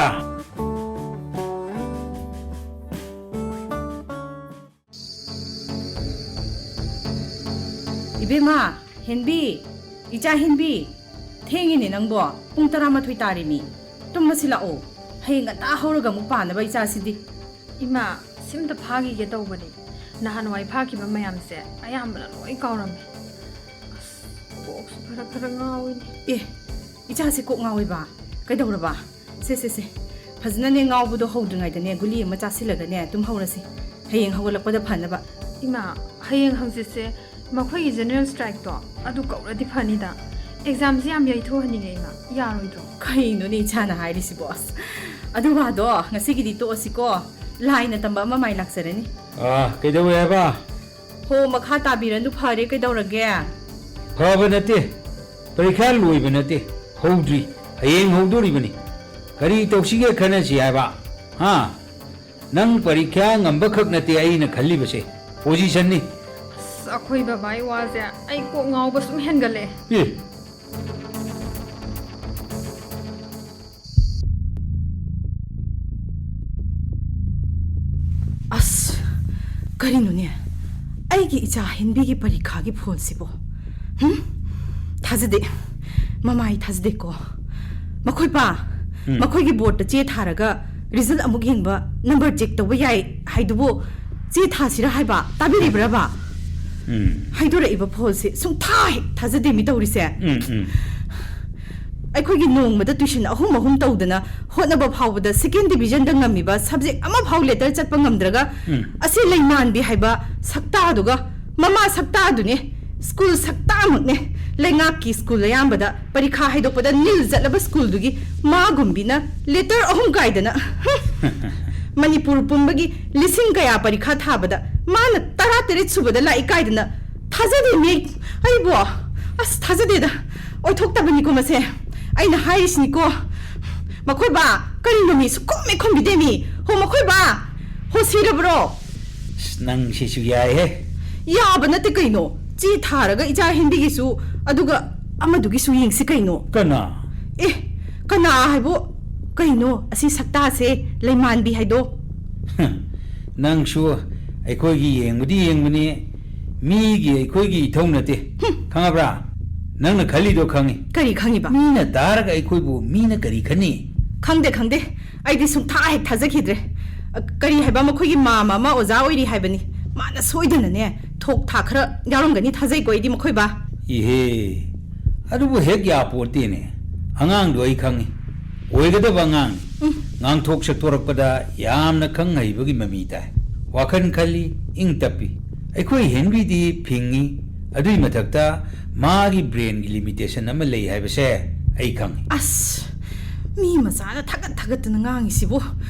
ꯏꯕꯦꯝꯃ, ꯍꯦꯟꯕꯤ, ꯏꯆꯥ ꯍꯦꯟꯕꯤ, ꯊꯦꯡꯉꯤꯅꯦ ꯅꯪꯕꯣ, ꯄꯨꯡ ꯇꯔꯥꯃꯥꯊꯣꯏ ꯇꯥꯔꯦꯃꯤ꯫ ꯇꯨꯝꯃꯁꯤ ꯂꯥꯛꯑꯣ, ꯍꯌꯦꯡ ꯉꯟꯇꯥ ꯍꯧꯔꯒ ꯑꯃꯨꯛ ꯄꯥꯅꯕ ꯏꯆꯥꯁꯤꯗꯤ꯫ ꯏꯃꯥ, ꯁꯤꯝꯇ ꯐꯥꯈꯤꯒꯦ ꯇꯧꯕꯅꯤ꯫ ꯅꯍꯥꯟꯋꯥꯏ ꯐꯥꯈꯤꯕ ꯃꯌꯥꯝꯁꯦ ꯑꯌꯥꯝꯕꯅ ꯂꯣꯏ ꯀꯥꯎꯔꯝꯃꯦ꯫ ꯑꯁ, ꯀꯣꯛꯁꯨ ꯈꯔ ꯈꯔ ꯉꯥꯎꯏꯅꯦ꯫ ꯑꯦ, ꯏꯆꯥꯁꯦ ꯀꯣꯛ ꯉꯥꯎꯏꯕ? ꯀꯩꯗꯧꯔꯕ? ꯁꯦ, ꯁꯦ, ꯁꯦ, ꯐꯖꯅꯅꯦ ꯉꯥꯎꯕꯗꯣ ꯍꯧꯗ꯭ꯔꯤꯉꯩꯗꯅꯦ ꯒꯨꯂꯤ ꯑꯃ ꯆꯥꯁꯤꯜꯂꯒꯅꯦ ꯇꯨꯝꯍꯧꯔꯁꯤ, ꯍꯌꯦꯡ ꯍꯧꯒꯠꯂꯛꯄꯗ ꯐꯅꯕ꯫ ꯏꯃꯥ, ꯍꯌꯦꯡ ꯍꯪꯆꯤꯠꯁꯦ ꯃꯈꯣꯏꯒꯤ ꯖꯦꯅꯔꯦꯜ ꯁ꯭ꯇ꯭ꯔꯥꯏꯛꯇꯣ ꯑꯗꯨ ꯀꯧꯔꯗꯤ ꯐꯅꯤꯗ꯫ ꯑꯦꯛꯖꯥꯝꯁꯦ ꯌꯥꯝ ꯌꯩꯊꯣꯛꯍꯟꯅꯤꯡꯉꯦ ꯏꯃꯥ, ꯌꯥꯔꯣꯏꯗ꯭ꯔꯣ? ꯀꯩꯅꯣꯅꯦ ꯏꯆꯥꯅ ꯍꯥꯏꯔꯤꯁꯤꯕꯣ? ꯑꯁ, ꯑꯗꯨ ꯋꯥꯗꯣ ꯉꯁꯤꯒꯤꯗꯤ ꯇꯣꯛꯑꯁꯤꯀꯣ꯫ ꯂꯥꯏꯅ ꯇꯝꯕ ꯑꯃ ꯃꯥꯏ ꯂꯥꯛꯆꯔꯅꯤ꯫ ꯑꯥ, ꯀꯩꯗꯧꯋꯦ ꯍꯥꯏꯕ? ꯍꯣ, ꯃꯈꯥ ꯇꯥꯕꯤꯔꯅꯨ, ꯐꯔꯦ, ꯀꯩꯗꯧꯔꯒꯦ? ꯐꯕ ꯅꯠꯇꯦ, ꯄꯔꯤꯈꯥ ꯂꯣꯏꯕ ꯅꯠꯇꯦ, ꯍꯧꯗ꯭ꯔꯤ, ꯍꯌꯦꯡ ꯍꯧꯗꯣꯔꯤꯕꯅꯤ꯫ ꯀꯔꯤ ꯇꯧꯁꯤꯒꯦ ꯈꯟꯅꯁꯤ ꯍꯥꯏꯕ? ꯍꯥ? ꯅꯪ ꯄꯔꯤꯈ꯭ꯌꯥ ꯉꯝꯕꯈꯛ ꯅꯠꯇꯦ ꯑꯩꯅ ꯈꯜꯂꯤꯕꯁꯦ, ꯄꯣꯖꯤꯁꯟꯅꯤ꯫ ꯑꯁ, ꯑꯩꯈꯣꯏ ꯕꯕꯥꯒꯤ ꯋꯥꯁꯦ ꯑꯩ ꯀꯣꯛ ꯉꯥꯎꯕ ꯁꯨꯝ ꯍꯦꯟꯒꯠꯂꯛꯑꯦ꯫ ꯑꯦ, ꯑꯁ, ꯀꯔꯤꯅꯣꯅꯦ? ꯑꯩꯒꯤ ꯏꯆꯥ ꯍꯦꯟꯕꯤꯒꯤ ꯄꯔꯤꯈꯥꯒꯤ ꯐꯣꯟꯁꯤꯕꯣ? ꯍꯨꯝ? ꯊꯥꯖꯗꯦ꯫ ꯃꯃꯥꯏ ꯊꯥꯖꯗꯦꯀꯣ꯫ ꯃꯈꯣꯏ ꯄꯥ, ꯎꯝ꯫ ꯃꯈꯣꯏꯒꯤ ꯕꯣꯔꯗꯇ ꯆꯦ ꯊꯥꯔꯒ ꯔꯤꯖꯜ ꯑꯃꯨꯛ ꯌꯦꯡꯕ, ꯅꯝꯕꯔ ꯆꯦꯛ ꯇꯧꯕ ꯌꯥꯏ ꯍꯥꯏꯗꯨꯕꯨ ꯆꯦ ꯊꯥꯁꯤꯔꯥ ꯍꯥꯏꯕ? ꯇꯥꯕꯤꯔꯤꯕ꯭ꯔꯕ? ꯎꯝ꯫ ꯍꯥꯏꯗꯣꯔꯛꯏꯕ ꯐꯣꯟꯁꯦ ꯁꯨꯡꯊꯥ ꯍꯦꯛ ꯊꯥꯖꯗꯦ ꯃꯤ ꯇꯧꯔꯤꯁꯦ꯫ ꯎꯝ, ꯎꯝ꯫ ꯑꯩꯈꯣꯏꯒꯤ ꯅꯣꯡꯃꯗ ꯇ꯭ꯌꯨꯁꯟ ꯑꯍꯨꯝ ꯑꯍꯨꯝ ꯇꯧꯗꯅ ꯍꯣꯠꯅꯕ ꯐꯥꯎꯕꯗ ꯁꯦꯀꯦꯟ ꯗꯤꯕꯤꯖꯟꯗ ꯉꯝꯃꯤꯕ ꯁꯕꯖꯦꯛ ꯑꯃꯐꯥꯎ ꯂꯦꯇꯔ ꯆꯠꯄ ꯉꯝꯗ꯭ꯔꯒ ꯎꯝ꯫ ꯑꯁꯤ ꯂꯩꯃꯥꯟꯕꯤ ꯍꯥꯏꯕ ꯁꯛꯇꯥꯗꯨꯒ ꯃꯃꯥ ꯁꯛꯇꯥꯗꯨꯅꯦ꯫ ꯁ꯭ꯀꯨꯜ ꯁꯛꯇꯥꯃꯛꯅꯦ꯫ ꯂꯩꯉꯥꯛꯀꯤ ꯁ꯭ꯀꯨꯜ ꯑꯌꯥꯝꯕꯗ ꯄꯔꯤꯈꯥ ꯍꯥꯏꯗꯣꯛꯄꯗ ꯅꯤꯜ ꯆꯠꯂꯕ ꯁ꯭ꯀꯨꯜꯗꯨꯒꯤ ꯃꯥꯒꯨꯝꯕꯤꯅ ꯂꯦꯇꯔ ꯑꯍꯨꯝ ꯀꯥꯏꯗꯅ꯫ ꯍꯨꯝ꯫ ꯃꯅꯤꯄꯨꯔ ꯄꯨꯝꯕꯒꯤ ꯂꯤꯁꯤꯡ ꯀꯌꯥ ꯄꯔꯤꯈꯥ ꯊꯥꯕꯗ ꯃꯥꯅ ꯇꯔꯥꯇꯔꯦꯠ ꯁꯨꯕꯗ ꯂꯥꯛꯏ ꯀꯥꯏꯗꯅ꯫ ꯊꯥꯖꯗꯦꯅꯦ ꯑꯩꯕꯣ꯫ ꯑꯁ, ꯊꯥꯖꯗꯦꯗ꯫ ꯑꯣꯏꯊꯣꯛꯇꯕꯅꯤꯀꯣ ꯃꯁꯦ꯫ ꯑꯩꯅ ꯍꯥꯏꯔꯤꯁꯤꯅꯤꯀꯣ꯫ ꯃꯈꯣꯏ ꯕꯥ, ꯀꯔꯤꯅꯣ ꯃꯤ ꯁꯨꯛꯈꯨꯝ ꯍꯦꯛ ꯈꯨꯝꯕꯤꯗꯦ ꯃꯤ? ꯍꯣ, ꯃꯈꯣꯏ ꯕꯥ, ꯍꯣ, ꯁꯤꯔꯕ꯭ꯔꯣ? ꯑꯁ, ꯅꯪ ꯁꯤꯁꯨ ꯌꯥꯏꯍꯦ꯫ ꯌꯥꯕ ꯅꯠꯇꯦ ꯀꯩꯅꯣ꯫ ꯆꯦ ꯊꯥꯔꯒ ꯏꯆꯥ ꯍꯦꯟꯕꯤꯒꯤꯁꯨ, ꯑꯗꯨꯒ ꯑꯃꯗꯨꯒꯤꯁꯨ ꯌꯦꯡꯁꯤ ꯀꯩꯅꯣ꯫ ꯀꯅꯥ? ꯑꯦ, ꯀꯅꯥ ꯍꯥꯏꯕꯨ ꯀꯩꯅꯣ? ꯑꯁꯤ ꯁꯛꯇꯥꯁꯦ ꯂꯩꯃꯥꯟꯕꯤ ꯍꯥꯏꯗꯣ꯫ ꯅꯪꯁꯨ ꯑꯩꯈꯣꯏꯒꯤ ꯌꯦꯡꯕꯗꯤ ꯌꯦꯡꯕꯅꯤ, ꯃꯤꯒꯤ ꯑꯩꯈꯣꯏꯒꯤ ꯏꯊꯧ ꯅꯠꯇꯦ꯫ ꯍꯨꯝ꯫ ꯈꯪꯉꯕ꯭ꯔꯥ? ꯅꯪꯅ ꯈꯜꯂꯤꯗꯣ ꯈꯪꯉꯤ꯫ ꯀꯔꯤ ꯈꯪꯉꯤꯕ? ꯃꯤꯅ ꯇꯥꯔꯒ ꯑꯩꯈꯣꯏꯕꯨ ꯃꯤꯅ ꯀꯔꯤ ꯈꯟꯅꯤ? ꯈꯪꯗꯦ, ꯈꯪꯗꯦ꯫ ꯑꯩꯗꯤ ꯁꯨꯡꯊꯥ ꯍꯦꯛ ꯊꯥꯖꯈꯤꯗ꯭ꯔꯦ꯫ ꯑ, ꯀꯔꯤ ꯍꯥꯏꯕ? ꯃꯈꯣꯏꯒꯤ ꯃꯥꯝꯃ ꯑꯃ ꯑꯣꯖꯥ ꯑꯣꯏꯔꯤ ꯍꯥꯏꯕꯅꯤ꯫ ꯃꯥꯅ ꯁꯣꯏꯗꯅꯅꯦ ꯊꯣꯛ ꯊꯥꯛ ꯈꯔ ꯌꯥꯎꯔꯝꯒꯅꯤ ꯊꯥꯖꯩꯀꯣ ꯑꯩꯗꯤ ꯃꯈꯣꯏ ꯕꯥ꯫ ꯏꯍꯦ, ꯑꯗꯨꯕꯨ ꯍꯦꯛ ꯌꯥꯄꯣꯠꯇꯦꯅꯦ꯫ ꯑꯉꯥꯡꯗꯣ ꯑꯩ ꯈꯪꯉꯤ꯫ ꯑꯣꯏꯒꯗꯕ ꯑꯉꯥꯡꯅꯤ꯫ ꯎꯝ꯫ ꯉꯥꯡꯊꯣꯛ ꯁꯛꯇꯣꯔꯛꯄꯗ ꯌꯥꯝꯅ ꯈꯪ ꯍꯩꯕꯒꯤ ꯃꯃꯤ ꯇꯥꯏ꯫ ꯋꯥꯈꯜ ꯈꯜꯂꯤ, ꯏꯪ ꯇꯞꯄꯤ꯫ ꯑꯩꯈꯣꯏ ꯍꯦꯟꯕꯤꯗꯤ ꯐꯤꯡꯉꯤ, ꯑꯗꯨꯏ ꯃꯊꯛꯇ ꯃꯥꯒꯤ brainꯒꯤ limitation ꯑꯃ ꯂꯩ ꯍꯥꯏꯕꯁꯦ ꯑꯩ ꯈꯪꯉꯤ꯫ ꯑꯁ, ꯃꯤ ꯃꯆꯥꯅ ꯊꯥꯒꯠ ꯊꯥꯒꯠꯇꯅ ꯉꯥꯡꯉꯤꯁꯤꯕꯨ꯫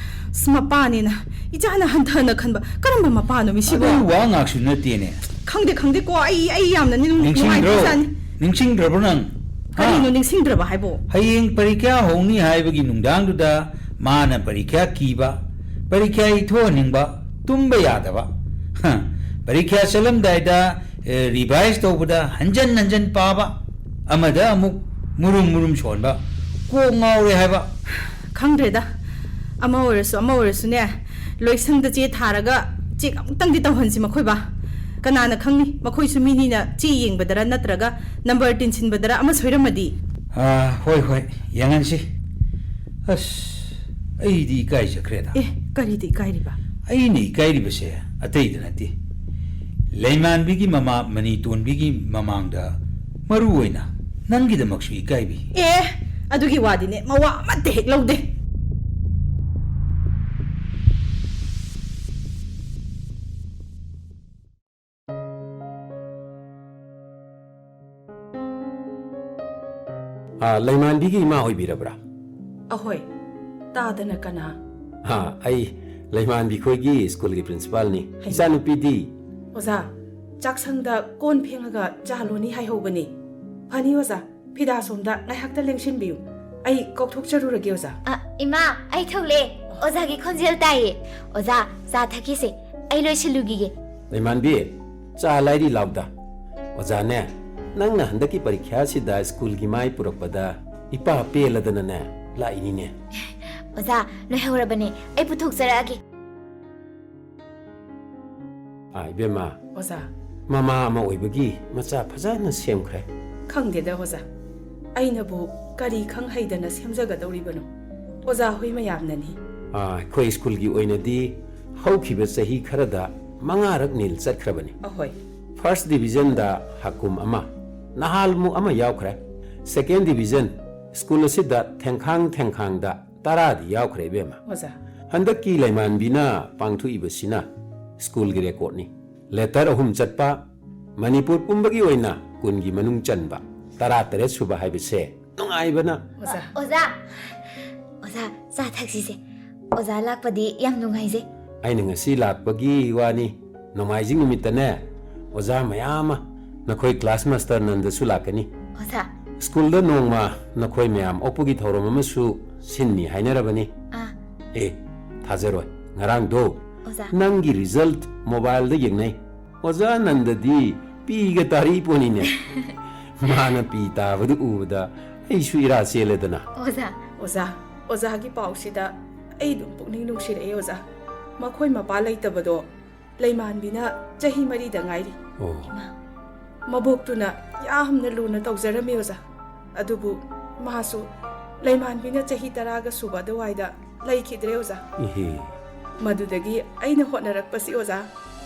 ꯑꯁ, ꯃꯄꯥꯅꯦꯅ ꯏꯆꯥꯅ ꯍꯟꯊꯅ ꯈꯟꯕ ꯀꯔꯝꯕ ꯃꯄꯥꯅꯣ ꯃꯤꯁꯤꯕꯣ? ꯑꯗꯨ ꯋꯥ ꯉꯥꯛꯁꯨ ꯅꯠꯇꯦꯅꯦ꯫ ꯈꯪꯗꯦ, ꯈꯪꯗꯦꯀꯣ, ꯑꯩ, ꯑꯩ ꯌꯥꯝꯅ ꯅꯤꯡ-, ꯅꯤꯡꯁꯤꯡꯗ꯭ꯔꯣ? ꯅꯨꯡꯉꯥꯏꯇ꯭ꯔꯖꯥꯠꯅꯤ꯫ ꯅꯤꯡꯁꯤꯡꯗ꯭ꯔꯕ꯭ꯔꯣ ꯅꯪ? ꯍꯥ? ꯀꯔꯤꯅꯣ ꯅꯤꯡꯁꯤꯡꯗ꯭ꯔꯕ ꯍꯥꯏꯕꯣ? ꯍꯌꯦꯡ ꯄꯔꯤꯈ꯭ꯌꯥ ꯍꯧꯅꯤ ꯍꯥꯏꯕꯒꯤ ꯅꯨꯡꯗꯥꯡꯗꯨꯗ ꯃꯥꯅ ꯄꯔꯤꯈ꯭ꯌꯥ ꯀꯤꯕ, ꯄꯔꯤꯈ꯭ꯌꯥ ꯏꯊꯣꯛꯍꯟꯅꯤꯡꯕ, ꯇꯨꯝꯕ ꯌꯥꯗꯕ꯫ ꯍ, ꯄꯔꯤꯈ꯭ꯌꯥ ꯆꯠꯂꯝꯗꯥꯏꯗ, ꯑꯦ, revise ꯇꯧꯕꯗ ꯍꯟꯖꯟ ꯍꯟꯖꯟ ꯄꯥꯕ, ꯑꯃꯗ ꯑꯃꯨꯛ ꯃꯨꯔꯨꯝ ꯃꯨꯔꯨꯝ ꯁꯣꯟꯕ, ꯀꯣꯛ ꯉꯥꯎꯔꯦ ꯍꯥꯏꯕ꯫ ꯈꯪꯗ꯭ꯔꯦꯗ, ꯑꯃ ꯑꯣꯏꯔꯁꯨ ꯑꯃ ꯑꯣꯏꯔꯁꯨꯅꯦ, ꯂꯣꯏꯁꯪꯗ ꯆꯦ ꯊꯥꯔꯒ check ꯑꯃꯨꯛꯇꯪꯗꯤ ꯇꯧꯍꯟꯁꯤ ꯃꯈꯣꯏꯕꯥ꯫ ꯀꯅꯥꯅ ꯈꯪꯅꯤ, ꯃꯈꯣꯏꯁꯨ ꯃꯤꯅꯤꯅ ꯆꯦ ꯌꯦꯡꯕꯗꯔ ꯅꯠꯇ꯭ꯔꯒ number ꯇꯤꯟꯁꯤꯟꯕꯗꯔ ꯑꯃ ꯁꯣꯏꯔꯝꯃꯗꯤ꯫ ꯑꯥ, ꯍꯣꯏ, ꯍꯣꯏ, ꯌꯦꯡꯍꯟꯁꯤ꯫ ꯑꯁ, ꯑꯩꯗꯤ ꯏꯀꯥꯏꯖꯈ꯭ꯔꯦꯗ꯫ ꯑꯦ, ꯀꯔꯤꯗ ꯏꯀꯥꯏꯔꯤꯕ? ꯑꯩꯅ ꯏꯀꯥꯏꯔꯤꯕꯁꯦ ꯑꯇꯩꯗ ꯅꯠꯇꯦ꯫ ꯂꯩꯃꯥꯟꯕꯤꯒꯤ ꯃꯃꯥ ꯃꯅꯤꯇꯣꯟꯕꯤꯒꯤ ꯃꯃꯥꯡꯗ ꯃꯔꯨ ꯑꯣꯏꯅ ꯅꯪꯒꯤꯗꯃꯛꯁꯨ ꯏꯀꯥꯏꯕꯤ꯫ ꯑꯦ, ꯑꯗꯨꯒꯤ ꯋꯥꯗꯤꯅꯦ, ꯃꯋꯥ ꯑꯃꯠꯇ ꯍꯦꯛ ꯂꯧꯗꯦ꯫ ꯑꯥ, ꯂꯩꯃꯥꯟꯕꯤꯒꯤ ꯏꯃꯥ ꯑꯣꯏꯕꯤꯔꯕ꯭ꯔꯥ? ꯑꯍꯣꯏ, ꯇꯥꯗꯅ ꯀꯅꯥ? ꯑꯥ, ꯑꯩ ꯂꯩꯃꯥꯟꯕꯤ ꯈꯣꯏꯒꯤ ꯁ꯭ꯀꯨꯜꯒꯤ ꯄ꯭ꯔꯤꯟꯁꯤꯄꯥꯜꯅꯤ꯫ ꯍꯩꯃꯥ꯫ ꯏꯆꯥꯅꯨꯄꯤꯗꯤ? ꯑꯣꯖꯥ, ꯆꯥꯛꯁꯪꯗ ꯀꯣꯟ ꯐꯦꯡꯉꯒ ꯆꯥ ꯂꯣꯟꯅꯤ ꯍꯥꯏꯍꯧꯕꯅꯤ꯫ ꯐꯅꯤ ꯑꯣꯖꯥ, ꯐꯤꯗꯥ ꯁꯣꯝꯗ ꯉꯥꯏꯍꯥꯛꯇ ꯂꯦꯡꯁꯤꯟꯕꯤꯌꯨ꯫ ꯑꯩ ꯀꯧꯊꯣꯛꯆꯔꯨꯔꯒꯦ ꯑꯣꯖꯥ꯫ ꯑ, ꯏꯃꯥ, ꯑꯩ ꯊꯣꯛꯂꯛꯑꯦ꯫ ꯑꯣꯖꯥꯒꯤ ꯈꯣꯟꯖꯦꯜ ꯇꯥꯏꯌꯦ꯫ ꯑꯣꯖꯥ, ꯆꯥ ꯊꯛꯈꯤꯁꯦ꯫ ꯑꯩ ꯂꯣꯏꯁꯤꯜꯂꯨꯈꯤꯒꯦ꯫ ꯂꯩꯃꯥꯟꯕꯤ, ꯆꯥ ꯂꯥꯏꯔꯤ ꯂꯥꯎꯗ꯫ ꯑꯣꯖꯥꯅꯦ, ꯅꯪꯅ ꯍꯟꯗꯛꯀꯤ ꯄꯔꯤꯈ꯭ꯌꯥꯁꯤꯗ ꯁ꯭ꯀꯨꯜꯒꯤ ꯃꯥꯏ ꯄꯨꯔꯛꯄꯗ ꯏꯄꯥ ꯄꯦꯜꯂꯗꯅꯅꯦ ꯂꯥꯛꯏꯅꯤꯅꯦ꯫ ꯑꯣꯖꯥ, ꯂꯣꯏꯍꯧꯔꯕꯅꯦ꯫ ꯑꯩ ꯄꯨꯊꯣꯛꯆꯔꯛꯑꯒꯦ꯫ ꯑꯥ, ꯏꯕꯦꯝꯃ꯫ ꯑꯣꯖꯥ꯫ ꯃꯃꯥ ꯑꯃ ꯑꯣꯏꯕꯒꯤ ꯃꯆꯥ ꯐꯖꯅ ꯁꯦꯝꯈ꯭ꯔꯦ꯫ ꯈꯪꯗꯦꯗ ꯑꯣꯖꯥ, ꯑꯩꯅꯕꯨ ꯀꯔꯤ ꯈꯪ ꯍꯩꯗꯅ ꯁꯦꯝꯖꯒꯗꯧꯔꯤꯕꯅꯣ? ꯑꯣꯖꯥ ꯍꯣꯏ ꯃꯌꯥꯝꯅꯅꯤ꯫ ꯑꯥ, ꯑꯩꯈꯣꯏ ꯁ꯭ꯀꯨꯜꯒꯤ ꯑꯣꯏꯅꯗꯤ ꯍꯧꯈꯤꯕ ꯆꯍꯤ ꯈꯔꯗ ꯃꯉꯥꯔꯛ ꯅꯤꯜ ꯆꯠꯈ꯭ꯔꯕꯅꯤ꯫ ꯑꯍꯣꯏ꯫ First divisionꯗ ꯍꯥꯀꯨꯝ ꯑꯃ, ꯅꯍꯥꯜꯃꯨꯛ ꯑꯃ ꯌꯥꯎꯈ꯭ꯔꯦ꯫ Second division ꯁ꯭ꯀꯨꯜ ꯑꯁꯤꯗ ꯊꯦꯡꯈꯥꯡ ꯊꯦꯡꯈꯥꯡꯗ ꯇꯔꯥꯗꯤ ꯌꯥꯎꯈ꯭ꯔꯦ, ꯏꯕꯦꯝꯃ꯫ ꯑꯣꯖꯥ꯫ ꯍꯟꯗꯛꯀꯤ ꯂꯩꯃꯥꯟꯕꯤꯅ ꯄꯥꯡꯊꯣꯛꯏꯕꯁꯤꯅ ꯁ꯭ꯀꯨꯜꯒꯤ recordꯅꯤ꯫ Letter ꯑꯍꯨꯝ ꯆꯠꯄ, ꯃꯅꯤꯄꯨꯔ ꯄꯨꯝꯕꯒꯤ ꯑꯣꯏꯅ ꯀꯨꯟꯒꯤ ꯃꯅꯨꯡ ꯆꯟꯕ ꯇꯔꯥꯇꯔꯦꯠ ꯁꯨꯕ ꯍꯥꯏꯕꯁꯦ ꯅꯨꯡꯉꯥꯏꯕꯅ꯫ ꯑꯣꯖꯥ꯫ ꯑꯣꯖꯥ꯫ ꯑꯣꯖꯥ, ꯆꯥ ꯊꯛꯁꯤꯁꯦ꯫ ꯑꯣꯖꯥ ꯂꯥꯛꯄꯗꯤ ꯌꯥꯝ ꯅꯨꯡꯉꯥꯏꯖꯩ꯫ ꯑꯩꯅ ꯉꯁꯤ ꯂꯥꯛꯄꯒꯤ ꯋꯥꯅꯤ꯫ ꯅꯣꯡꯃꯥꯏꯖꯤꯡ ꯅꯨꯃꯤꯠꯇꯅꯦ, ꯑꯣꯖꯥ ꯃꯌꯥꯝ ꯑꯃ, ꯅꯈꯣꯏ ꯀ꯭ꯂꯥꯁ ꯃꯥꯁꯇꯔ ꯅꯟꯗꯁꯨ ꯂꯥꯛꯀꯅꯤ꯫ ꯑꯣꯖꯥ꯫ ꯁ꯭ꯀꯨꯜꯗ ꯅꯣꯡꯃ ꯅꯈꯣꯏ ꯃꯌꯥꯝ ꯑꯣꯛꯄꯒꯤ ꯊꯧꯔꯝ ꯑꯃꯁꯨ ꯁꯤꯟꯅꯤ ꯍꯥꯏꯅꯔꯕꯅꯤ꯫ ꯑꯥ꯫ ꯑꯦ, ꯊꯥꯖꯔꯣꯏ꯫ ꯉꯔꯥꯡꯗꯣ ꯑꯣꯖꯥ꯫ ꯅꯪꯒꯤ ꯔꯤꯖꯜꯠ ꯃꯣꯕꯥꯏꯜꯗ ꯌꯦꯡꯅꯩ꯫ ꯑꯣꯖꯥ ꯅꯟꯗꯗꯤ ꯄꯤꯒ ꯇꯥꯔꯤ ꯄꯣꯅꯤꯅꯦ꯫ ꯃꯥꯅ ꯄꯤ ꯇꯥꯕꯗꯨ ꯎꯕꯗ ꯑꯩꯁꯨ ꯏꯔꯥ ꯆꯦꯜꯂꯦꯗꯅ꯫ ꯑꯣꯖꯥ꯫ ꯑꯣꯖꯥ, ꯑꯣꯖꯥꯒꯤ ꯄꯥꯎꯁꯤꯗ ꯑꯩ ꯑꯗꯨꯝ ꯄꯨꯛꯅꯤꯡ ꯅꯨꯡꯁꯤꯔꯛꯑꯦ ꯑꯣꯖꯥ꯫ ꯃꯈꯣꯏ ꯃꯄꯥ ꯂꯩꯇꯕꯗꯣ ꯂꯩꯃꯥꯟꯕꯤꯅ ꯆꯍꯤ ꯃꯔꯤꯗ ꯉꯥꯏꯔꯤ꯫ ꯑꯣ꯫ ꯏꯃꯥ꯫ ꯃꯕꯣꯛꯇꯨꯅ ꯌꯥꯝꯅ ꯂꯨꯅ ꯇꯧꯖꯔꯝꯃꯤ ꯑꯣꯖꯥ꯫ ꯑꯗꯨꯕꯨ ꯃꯥꯁꯨ ꯂꯩꯃꯥꯟꯕꯤꯅ ꯆꯍꯤ ꯇꯔꯥꯒ ꯁꯨꯕ ꯑꯗꯨꯋꯥꯏꯗ ꯂꯩꯈꯤꯗ꯭ꯔꯦ ꯑꯣꯖꯥ꯫ ꯏꯍꯦ꯫ ꯃꯗꯨꯗꯒꯤ ꯑꯩꯅ ꯍꯣꯠꯅꯔꯛꯄꯁꯤ ꯑꯣꯖꯥ,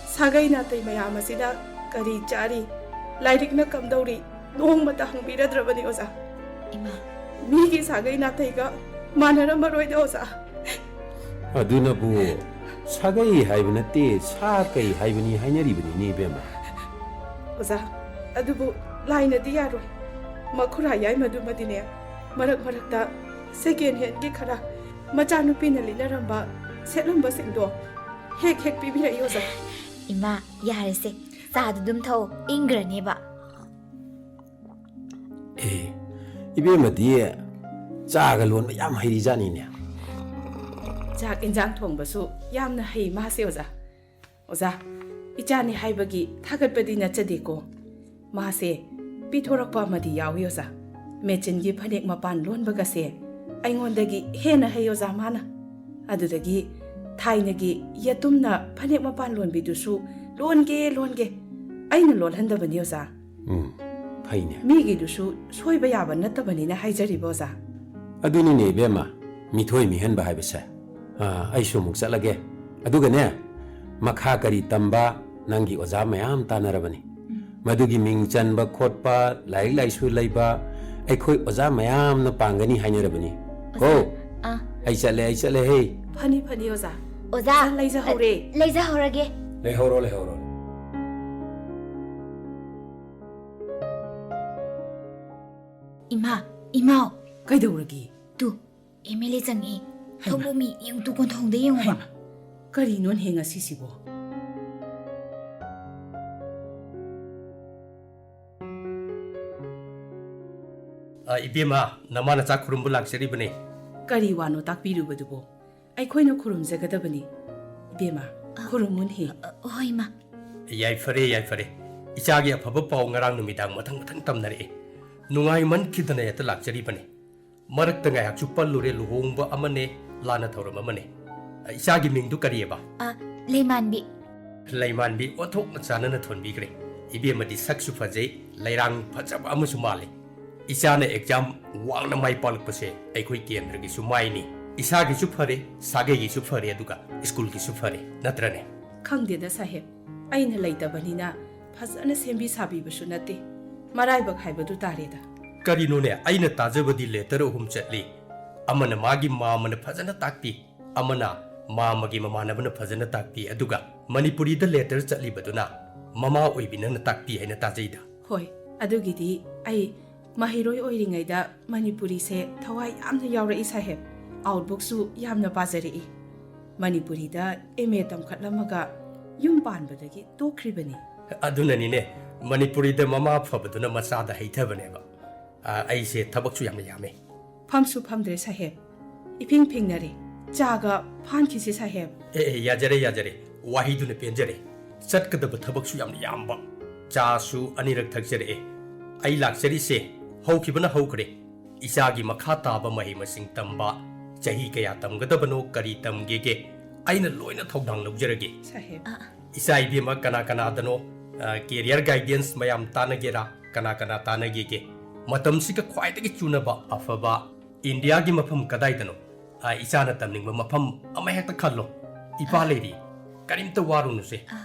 ꯁꯥꯒꯩ ꯅꯥꯇꯩ ꯃꯌꯥꯝ ꯑꯁꯤꯅ ꯀꯔꯤ ꯆꯥꯔꯤ, ꯂꯥꯏꯔꯤꯛꯅ ꯀꯝꯗꯧꯔꯤ, ꯅꯣꯡꯃꯇ ꯍꯪꯕꯤꯔꯗ꯭ꯔꯕꯅꯤ ꯑꯣꯖꯥ꯫ ꯏꯃꯥ꯫ ꯃꯤꯒꯤ ꯁꯥꯒꯩ ꯅꯥꯇꯩꯒ ꯃꯥꯟꯅꯔꯝꯃꯔꯣꯏꯗ ꯑꯣꯖꯥ꯫ ꯑꯗꯨꯅꯕꯨ ꯁꯥꯒꯩ ꯍꯥꯏꯕ ꯅꯠꯇꯦ, ꯁꯥ ꯀꯩ ꯍꯥꯏꯕꯅꯤ ꯍꯥꯏꯅꯔꯤꯕꯅꯤꯅꯦ ꯏꯕꯦꯝꯃ꯫ ꯑꯣꯖꯥ, ꯑꯗꯨꯕꯨ ꯂꯥꯏꯅꯗꯤ ꯌꯥꯔꯣꯏ꯫ ꯃꯈꯨꯔꯥ ꯌꯥꯏꯃꯗꯨꯃꯗꯤꯅꯦ, ꯃꯔꯛ ꯃꯔꯛꯇ ꯁꯦꯀꯦꯟ ꯍꯦꯟꯒꯤ ꯈꯔ ꯃꯆꯥꯅꯨꯄꯤꯅ ꯂꯤꯠꯅꯔꯝꯕ, ꯁꯦꯠꯂꯝꯕꯁꯤꯡꯗꯣ ꯍꯦꯛ ꯍꯦꯛ ꯄꯤꯕꯤꯔꯛꯏ ꯑꯣꯖꯥ꯫ ꯏꯃꯥ, ꯌꯥꯔꯦꯁꯦ, ꯆꯥꯗꯨ ꯑꯗꯨꯝ ꯊꯛꯑꯣ, ꯏꯪꯈ꯭ꯔꯅꯦꯕ꯫ ꯑꯦ, ꯏꯕꯦꯝꯃꯗꯤ ꯆꯥꯒ ꯂꯣꯟꯕ ꯌꯥꯝ ꯍꯩꯔꯤꯖꯥꯠꯅꯤꯅꯦ꯫ ꯆꯥꯛ ꯏꯟꯖꯥꯡ ꯊꯣꯡꯕꯁꯨ ꯌꯥꯝꯅ ꯍꯩ ꯃꯥꯁꯦ ꯑꯣꯖꯥ꯫ ꯑꯣꯖꯥ, ꯏꯆꯥꯅꯤ ꯍꯥꯏꯕꯒꯤ ꯊꯥꯒꯠꯄꯗꯤ ꯅꯠꯆꯗꯦꯀꯣ꯫ ꯃꯥꯁꯦ ꯄꯤꯊꯣꯔꯛꯄ ꯑꯃꯗꯤ ꯌꯥꯎꯏ ꯑꯣꯖꯥ꯫ ꯃꯦꯆꯤꯟꯒꯤ ꯐꯅꯦꯛ ꯃꯄꯥꯟ ꯂꯣꯟꯕꯒꯁꯦ ꯑꯩꯉꯣꯟꯗꯒꯤ ꯍꯦꯟꯅ ꯍꯩ ꯑꯣꯖꯥ ꯃꯥꯅ꯫ ꯑꯗꯨꯗꯒꯤ ꯊꯥꯏꯅꯒꯤ ꯌꯦꯇꯨꯝꯅ ꯐꯅꯦꯛ ꯃꯄꯥꯟ ꯂꯣꯟꯕꯤꯗꯨꯁꯨ ꯂꯣꯟꯒꯦ ꯂꯣꯟꯒꯦ, ꯑꯩꯅ ꯂꯣꯜꯍꯟꯗꯕꯅꯤ ꯑꯣꯖꯥ꯫ ꯎꯝ, ꯐꯩꯅꯦ꯫ ꯃꯤꯒꯤꯗꯨꯁꯨ ꯁꯣꯏꯕ ꯌꯥꯕ ꯅꯠꯇꯕꯅꯤꯅ ꯍꯥꯏꯖꯔꯤꯕ ꯑꯣꯖꯥ꯫ ꯑꯗꯨꯅꯤꯅꯦ ꯏꯕꯦꯝꯃ, ꯃꯤꯊꯣꯏ ꯃꯤꯍꯦꯟꯕ ꯍꯥꯏꯕꯁꯦ꯫ ꯑꯥ, ꯑꯩꯁꯨ ꯑꯃꯨꯛ ꯆꯠꯂꯒꯦ꯫ ꯑꯗꯨꯒꯅꯦ, ꯃꯈꯥ ꯀꯔꯤ ꯇꯝꯕ ꯅꯪꯒꯤ ꯑꯣꯖꯥ ꯃꯌꯥꯝ ꯇꯥꯟꯅꯔꯕꯅꯤ꯫ ꯃꯗꯨꯒꯤ ꯃꯤꯡ ꯆꯟꯕ ꯈꯣꯠꯄ, ꯂꯥꯏꯔꯤꯛ ꯂꯥꯏꯁꯨ ꯂꯩꯕ ꯑꯩꯈꯣꯏ ꯑꯣꯖꯥ ꯃꯌꯥꯝꯅ ꯄꯥꯡꯒꯅꯤ ꯍꯥꯏꯅꯔꯕꯅꯤ꯫ ꯀꯣ? ꯑꯥ꯫ ꯑꯩ ꯆꯠꯂꯦ, ꯑꯩ ꯆꯠꯂꯦ ꯍꯦ꯫ ꯐꯅꯤ ꯐꯅꯤ ꯑꯣꯖꯥ꯫ ꯑꯣꯖꯥ꯫ ꯂꯩꯖꯍꯧꯔꯦ꯫ ꯂꯩꯖꯍꯧꯔꯒꯦ꯫ ꯂꯩꯍꯧꯔꯣ, ꯂꯩꯍꯧꯔꯣ꯫ ꯏꯃꯥ, ꯏꯃꯥꯎ꯫ ꯀꯩꯗꯧꯔꯒꯦ? ꯇꯨ, ꯑꯦꯝ ꯑꯦꯜ ꯑꯦ ꯆꯪꯉꯛꯑꯦ꯫ ꯍꯩꯃꯥ꯫ ꯊꯣꯛꯂꯛꯑꯣ ꯃꯤ, ꯌꯦꯡꯉꯨ ꯇꯨ ꯀꯣꯟꯊꯣꯡꯗ ꯌꯦꯡꯉꯨꯕ꯫ ꯍꯩꯃꯥ, ꯀꯔꯤꯅꯣꯅꯦꯍꯦ ꯉꯁꯤꯁꯤꯕꯣ? ꯑ, ꯏꯕꯦꯝꯃ, ꯅꯃꯥ ꯅꯆꯥ ꯈꯨꯔꯨꯝꯕ ꯂꯥꯛꯆꯔꯤꯕꯅꯦ꯫ ꯀꯔꯤ ꯋꯥꯅꯣ ꯇꯥꯛꯄꯤꯔꯨꯕꯗꯨꯕꯣ? ꯑꯩꯈꯣꯏꯅ ꯈꯨꯔꯨꯝꯖꯒꯗꯕꯅꯤ꯫ ꯏꯕꯦꯝꯃ, ꯑ, ꯈꯨꯔꯨꯝꯃꯨꯅꯦꯍꯦ꯫ ꯑ, ꯍꯣꯏ, ꯏꯃꯥ꯫ ꯌꯥꯏꯐꯔꯦ, ꯌꯥꯏꯐꯔꯦ꯫ ꯏꯆꯥꯒꯤ ꯑꯐꯕ ꯄꯥꯎ ꯉꯔꯥꯡ ꯅꯨꯃꯤꯗꯥꯡ ꯃꯊꯪ ꯃꯊꯪ ꯇꯝꯅꯔꯛꯑꯦ꯫ ꯅꯨꯡꯉꯥꯏꯃꯟꯈꯤꯗꯅ ꯍꯦꯛꯇ ꯂꯥꯛꯆꯔꯤꯕꯅꯤ꯫ ꯃꯔꯛꯇ ꯉꯥꯏꯍꯥꯛꯁꯨ ꯄꯜꯂꯨꯔꯦ, ꯂꯨꯍꯣꯡꯕ ꯑꯃꯅꯦ, ꯂꯥꯟꯅ ꯊꯧꯔꯝ ꯑꯃꯅꯦ꯫ ꯏꯆꯥꯒꯤ ꯃꯤꯡꯗꯨ ꯀꯔꯤꯑꯕ? ꯑ, ꯂꯩꯃꯥꯟꯕꯤ꯫ ꯂꯩꯃꯥꯟꯕꯤ, ꯑꯣꯟꯊꯣꯛꯅ ꯆꯥꯟꯅꯅ ꯊꯣꯟꯕꯤꯈ꯭ꯔꯦ꯫ ꯏꯕꯦꯝꯃꯗꯤ ꯁꯛꯁꯨ ꯐꯖꯩ, ꯂꯩꯔꯥꯡ ꯐꯖꯕ ꯑꯃꯁꯨ ꯃꯥꯜꯂꯤ꯫ ꯏꯆꯥꯅ ꯑꯦꯛꯖꯥꯝ ꯋꯥꯡꯅ ꯃꯥꯏ ꯄꯥꯛꯂꯛꯄꯁꯦ ꯑꯩꯈꯣꯏ ꯀꯦꯟꯗ꯭ꯔꯒꯤꯁꯨ ꯃꯥꯏꯅꯤ, ꯏꯁꯥꯒꯤꯁꯨ ꯐꯔꯦ, ꯁꯥꯒꯩꯒꯤꯁꯨ ꯐꯔꯦ, ꯑꯗꯨꯒ ꯁ꯭ꯀꯨꯜꯒꯤꯁꯨ ꯐꯔꯦ, ꯅꯠꯇ꯭ꯔꯅꯦ? ꯈꯪꯗꯦꯗ ꯁꯥꯍꯦꯕ, ꯑꯩꯅ ꯂꯩꯇꯕꯅꯤꯅ ꯐꯖꯅ ꯁꯦꯝꯕꯤ ꯁꯥꯕꯤꯕꯁꯨ ꯅꯠꯇꯦ꯫ ꯃꯔꯥꯏꯕꯛ ꯍꯥꯏꯕꯗꯨ ꯇꯥꯔꯦꯗ꯫ ꯀꯔꯤꯅꯣꯅꯦ, ꯑꯩꯅ ꯇꯥꯖꯕꯗꯤ ꯂꯦꯇꯔ ꯑꯍꯨꯝ ꯆꯠꯂꯤ꯫ ꯑꯃꯅ ꯃꯥꯒꯤ ꯃꯥꯝꯃꯅ ꯐꯖꯅ ꯇꯥꯛꯄꯤ, ꯑꯃꯅ ꯃꯥꯝꯃꯒꯤ ꯃꯃꯥꯟꯅꯕꯅ ꯐꯖꯅ ꯇꯥꯛꯄꯤ, ꯑꯗꯨꯒ ꯃꯅꯤꯄꯨꯔꯤꯗ ꯂꯦꯇꯔ ꯆꯠꯂꯤꯕꯗꯨꯅ ꯃꯃꯥ ꯑꯣꯏꯕꯤ ꯅꯪꯅ ꯇꯥꯛꯄꯤ ꯍꯥꯏꯅ ꯇꯥꯖꯩꯗ꯫ ꯍꯣꯏ, ꯑꯗꯨꯒꯤꯗꯤ ꯑꯩ ꯃꯍꯩꯔꯣꯏ ꯑꯣꯏꯔꯤꯉꯩꯗ ꯃꯅꯤꯄꯨꯔꯤꯁꯦ ꯊꯋꯥꯏ ꯌꯥꯝꯅ ꯌꯥꯎꯔꯛꯏ ꯁꯥꯍꯦꯕ꯫ ꯑꯥꯎꯠꯕꯨꯛꯁꯨ ꯌꯥꯝꯅ ꯄꯥꯖꯔꯛꯏ꯫ ꯃꯅꯤꯄꯨꯔꯤꯗ ꯑꯦꯝ ꯑꯦ ꯇꯝꯈꯠꯂꯝꯃꯒ ꯌꯨꯝ ꯄꯥꯟꯕꯗꯒꯤ ꯇꯣꯛꯈ꯭ꯔꯤꯕꯅꯤ꯫ ꯑꯗꯨꯅꯅꯤꯅꯦ, ꯃꯅꯤꯄꯨꯔꯤꯗ ꯃꯃꯥ ꯐꯕꯗꯨꯅ ꯃꯆꯥꯗ ꯍꯩꯊꯕꯅꯦꯕ꯫ ꯑ, ꯑꯩꯁꯦ ꯊꯕꯛꯁꯨ ꯌꯥꯝꯅ ꯌꯥꯝꯃꯦ꯫ ꯐꯝꯁꯨ ꯐꯝꯗ꯭ꯔꯦ ꯁꯥꯍꯦꯕ꯫ ꯏꯐꯤꯡ ꯐꯤꯡꯅꯔꯦ꯫ ꯆꯥꯒ ꯐꯥꯟꯈꯤꯁꯤ ꯁꯥꯍꯦꯕ꯫ ꯑꯦ, ꯑꯦ, ꯌꯥꯖꯔꯦ, ꯌꯥꯖꯔꯦ꯫ ꯋꯥꯍꯩꯗꯨꯅ ꯄꯦꯟꯖꯔꯦ꯫ ꯆꯠꯀꯗꯕ ꯊꯕꯛꯁꯨ ꯌꯥꯝꯅ ꯌꯥꯝꯕ꯫ ꯆꯥꯁꯨ ꯑꯅꯤꯔꯛ ꯊꯛꯆꯔꯛꯑꯦ꯫ ꯑꯩ ꯂꯥꯛꯆꯔꯤꯁꯦ ꯍꯧꯈꯤꯕꯅ ꯍꯧꯈ꯭ꯔꯦ꯫ ꯏꯆꯥꯒꯤ ꯃꯈꯥ ꯇꯥꯕ ꯃꯍꯩ ꯃꯁꯤꯡ ꯇꯝꯕ, ꯆꯍꯤ ꯀꯌꯥ ꯇꯝꯒꯗꯕꯅꯣ, ꯀꯔꯤ ꯇꯝꯒꯦꯒꯦ, ꯑꯩꯅ ꯂꯣꯏꯅ ꯊꯧꯗꯥꯡ ꯂꯧꯖꯔꯒꯦ꯫ ꯁꯥꯍꯦꯕ꯫ ꯑ, ꯏꯆꯥ ꯏꯕꯦꯝꯃ ꯀꯅꯥ ꯀꯅꯥꯗꯅꯣ, ꯑ, career guidance ꯃꯌꯥꯝ ꯇꯥꯟꯅꯒꯦꯔꯥ? ꯀꯅꯥ ꯀꯅꯥ ꯇꯥꯟꯅꯒꯦꯒꯦ? ꯃꯇꯝꯁꯤꯒ ꯈ꯭ꯋꯥꯏꯗꯒꯤ ꯆꯨꯅꯕ ꯑꯐꯕ ꯏꯟꯗꯤꯌꯥꯒꯤ ꯃꯐꯝ ꯀꯗꯥꯏꯗꯅꯣ? ꯑ, ꯏꯆꯥꯅ ꯇꯝꯅꯤꯡꯕ ꯃꯐꯝ ꯑꯃ ꯍꯦꯛꯇ ꯈꯜꯂꯣ꯫ ꯏꯄꯥ ꯑ꯫ ꯂꯩꯔꯤ, ꯀꯔꯤꯝꯇ ꯋꯥꯔꯨꯅꯨꯁꯦ꯫ ꯑ꯫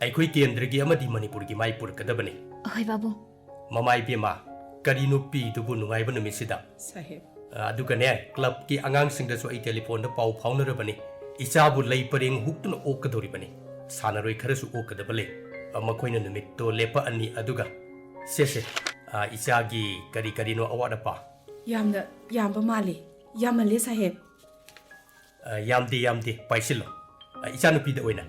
ꯑꯩꯈꯣꯏ ꯀꯦꯟꯗ꯭ꯔꯒꯤ ꯑꯃꯗꯤ ꯃꯅꯤꯄꯨꯔꯒꯤ ꯃꯥꯏ ꯄꯨꯔꯛꯀꯗꯕꯅꯤ꯫ ꯍꯣꯏ, ꯕꯥꯕꯨ꯫ ꯃꯃꯥ ꯏꯕꯦꯝꯃ, ꯀꯔꯤꯅꯣ ꯄꯤꯗꯨꯕꯨ ꯅꯨꯡꯉꯥꯏꯕ ꯅꯨꯃꯤꯠꯁꯤꯗ? ꯁꯥꯍꯦꯕ꯫ ꯑ, ꯑꯗꯨꯒꯅꯦ, ꯀ꯭ꯂꯕꯀꯤ ꯑꯉꯥꯡꯁꯤꯡꯗꯁꯨ ꯑꯩ ꯇꯦꯂꯤꯐꯣꯟꯗ ꯄꯥꯎ ꯐꯥꯎꯅꯔꯕꯅꯤ꯫ ꯏꯆꯥꯕꯨ ꯂꯩ ꯄꯔꯦꯡ ꯍꯨꯛꯇꯨꯅ ꯑꯣꯛꯀꯗꯧꯔꯤꯕꯅꯤ꯫ ꯁꯥꯟꯅꯔꯣꯏ ꯈꯔꯁꯨ ꯑꯣꯛꯀꯗꯕ ꯂꯩ꯫ ꯑ, ꯃꯈꯣꯏꯅ ꯅꯨꯃꯤꯠꯇꯣ ꯂꯦꯞꯄꯛꯑꯅꯤ, ꯑꯗꯨꯒ ꯁꯦ, ꯁꯦ, ꯑ, ꯏꯆꯥꯒꯤ ꯀꯔꯤ ꯀꯔꯤꯅꯣ ꯑꯋꯥꯠ ꯑꯄꯥ? ꯌꯥꯝꯅ ꯌꯥꯝꯕ ꯃꯥꯜꯂꯤ꯫ ꯌꯥꯝꯃꯜꯂꯦ, ꯁꯥꯍꯦꯕ꯫ ꯑ, ꯌꯥꯝꯗꯦ, ꯌꯥꯝꯗꯦ, ꯄꯥꯏꯁꯤꯜꯂꯣ꯫ ꯑ, ꯏꯆꯥꯅꯨꯄꯤꯗ ꯑꯣꯏꯅ꯫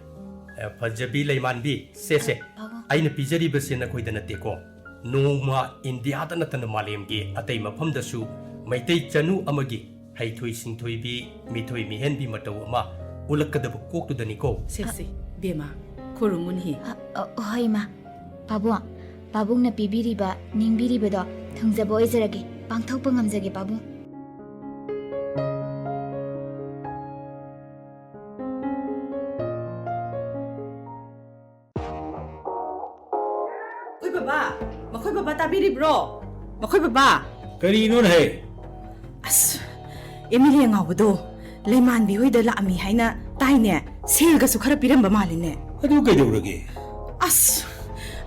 ꯑ, ꯐꯖꯕꯤ ꯂꯩꯃꯥꯟꯕꯤ, ꯁꯦ, ꯁꯦ꯫ ꯑ, ꯄꯥꯕꯨꯡ꯫ ꯑꯩꯅ ꯄꯤꯖꯔꯤꯕꯁꯦ ꯅꯈꯣꯏꯗ ꯅꯠꯇꯦꯀꯣ꯫ ꯅꯣꯡꯃ ꯏꯟꯗꯤꯌꯥꯗ ꯅꯠꯇꯅ ꯃꯥꯂꯦꯝꯒꯤ ꯑꯇꯩ ꯃꯐꯝꯗꯁꯨ ꯃꯩꯇꯩ ꯆꯅꯨ ꯑꯃꯒꯤ ꯍꯩꯊꯣꯏ ꯁꯤꯡꯊꯣꯏꯕꯤ, ꯃꯤꯊꯣꯏ ꯃꯤꯍꯦꯟꯕꯤ ꯃꯇꯧ ꯑꯃ ꯎꯠꯂꯛꯀꯗꯕ ꯀꯣꯛꯇꯨꯗꯅꯤꯀꯣ꯫ ꯁꯦ, ꯁꯦ, ꯕꯦꯝꯃ, ꯈꯨꯔꯨꯝꯃꯨꯅꯦꯍꯦ꯫ ꯑ, ꯑ, ꯍꯣꯏ, ꯏꯃꯥ꯫ ꯄꯥꯕꯨꯡ, ꯄꯥꯕꯨꯡꯅ ꯄꯤꯕꯤꯔꯤꯕ, ꯅꯤꯡꯕꯤꯔꯤꯕꯗꯣ ꯊꯨꯡꯖꯕ ꯑꯣꯏꯖꯔꯒꯦ, ꯄꯥꯡꯊꯣꯛꯄ ꯉꯝꯖꯒꯦ, ꯄꯥꯕꯨꯡ꯫ ꯃꯈꯣꯏ ꯕꯕꯥ, ꯃꯈꯣꯏ ꯕꯕꯥ ꯇꯥꯕꯤꯔꯤꯕ꯭ꯔꯣ? ꯃꯈꯣꯏ ꯕꯕꯥ꯫ ꯀꯔꯤꯅꯣꯅꯦꯍꯦ? ꯑꯁ, ꯑꯦꯝ ꯑꯦꯜ ꯑꯦ ꯉꯥꯎꯕꯗꯣ ꯂꯩꯃꯥꯟꯕꯤ ꯍꯣꯏꯗ ꯂꯥꯛꯑꯝꯃꯤ ꯍꯥꯏꯅ ꯇꯥꯏꯅꯦ꯫ ꯁꯦꯜꯒꯁꯨ ꯈꯔ ꯄꯤꯔꯝꯕ ꯃꯥꯜꯂꯤꯅꯦ꯫ ꯑꯗꯨ ꯀꯩꯗꯧꯔꯒꯦ? ꯑꯁ,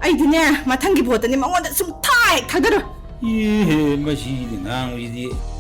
ꯑꯩꯗꯤꯅꯦ, ꯃꯊꯪꯒꯤ ꯚꯣꯠꯇꯅꯦ ꯃꯉꯣꯟꯗ ꯁꯨꯡꯊꯥ ꯍꯦꯛ ꯊꯥꯗꯔꯣꯏ꯫ ꯏꯍꯦ, ꯃꯁꯤꯅ ꯉꯥꯡꯕꯁꯤꯗꯤ꯫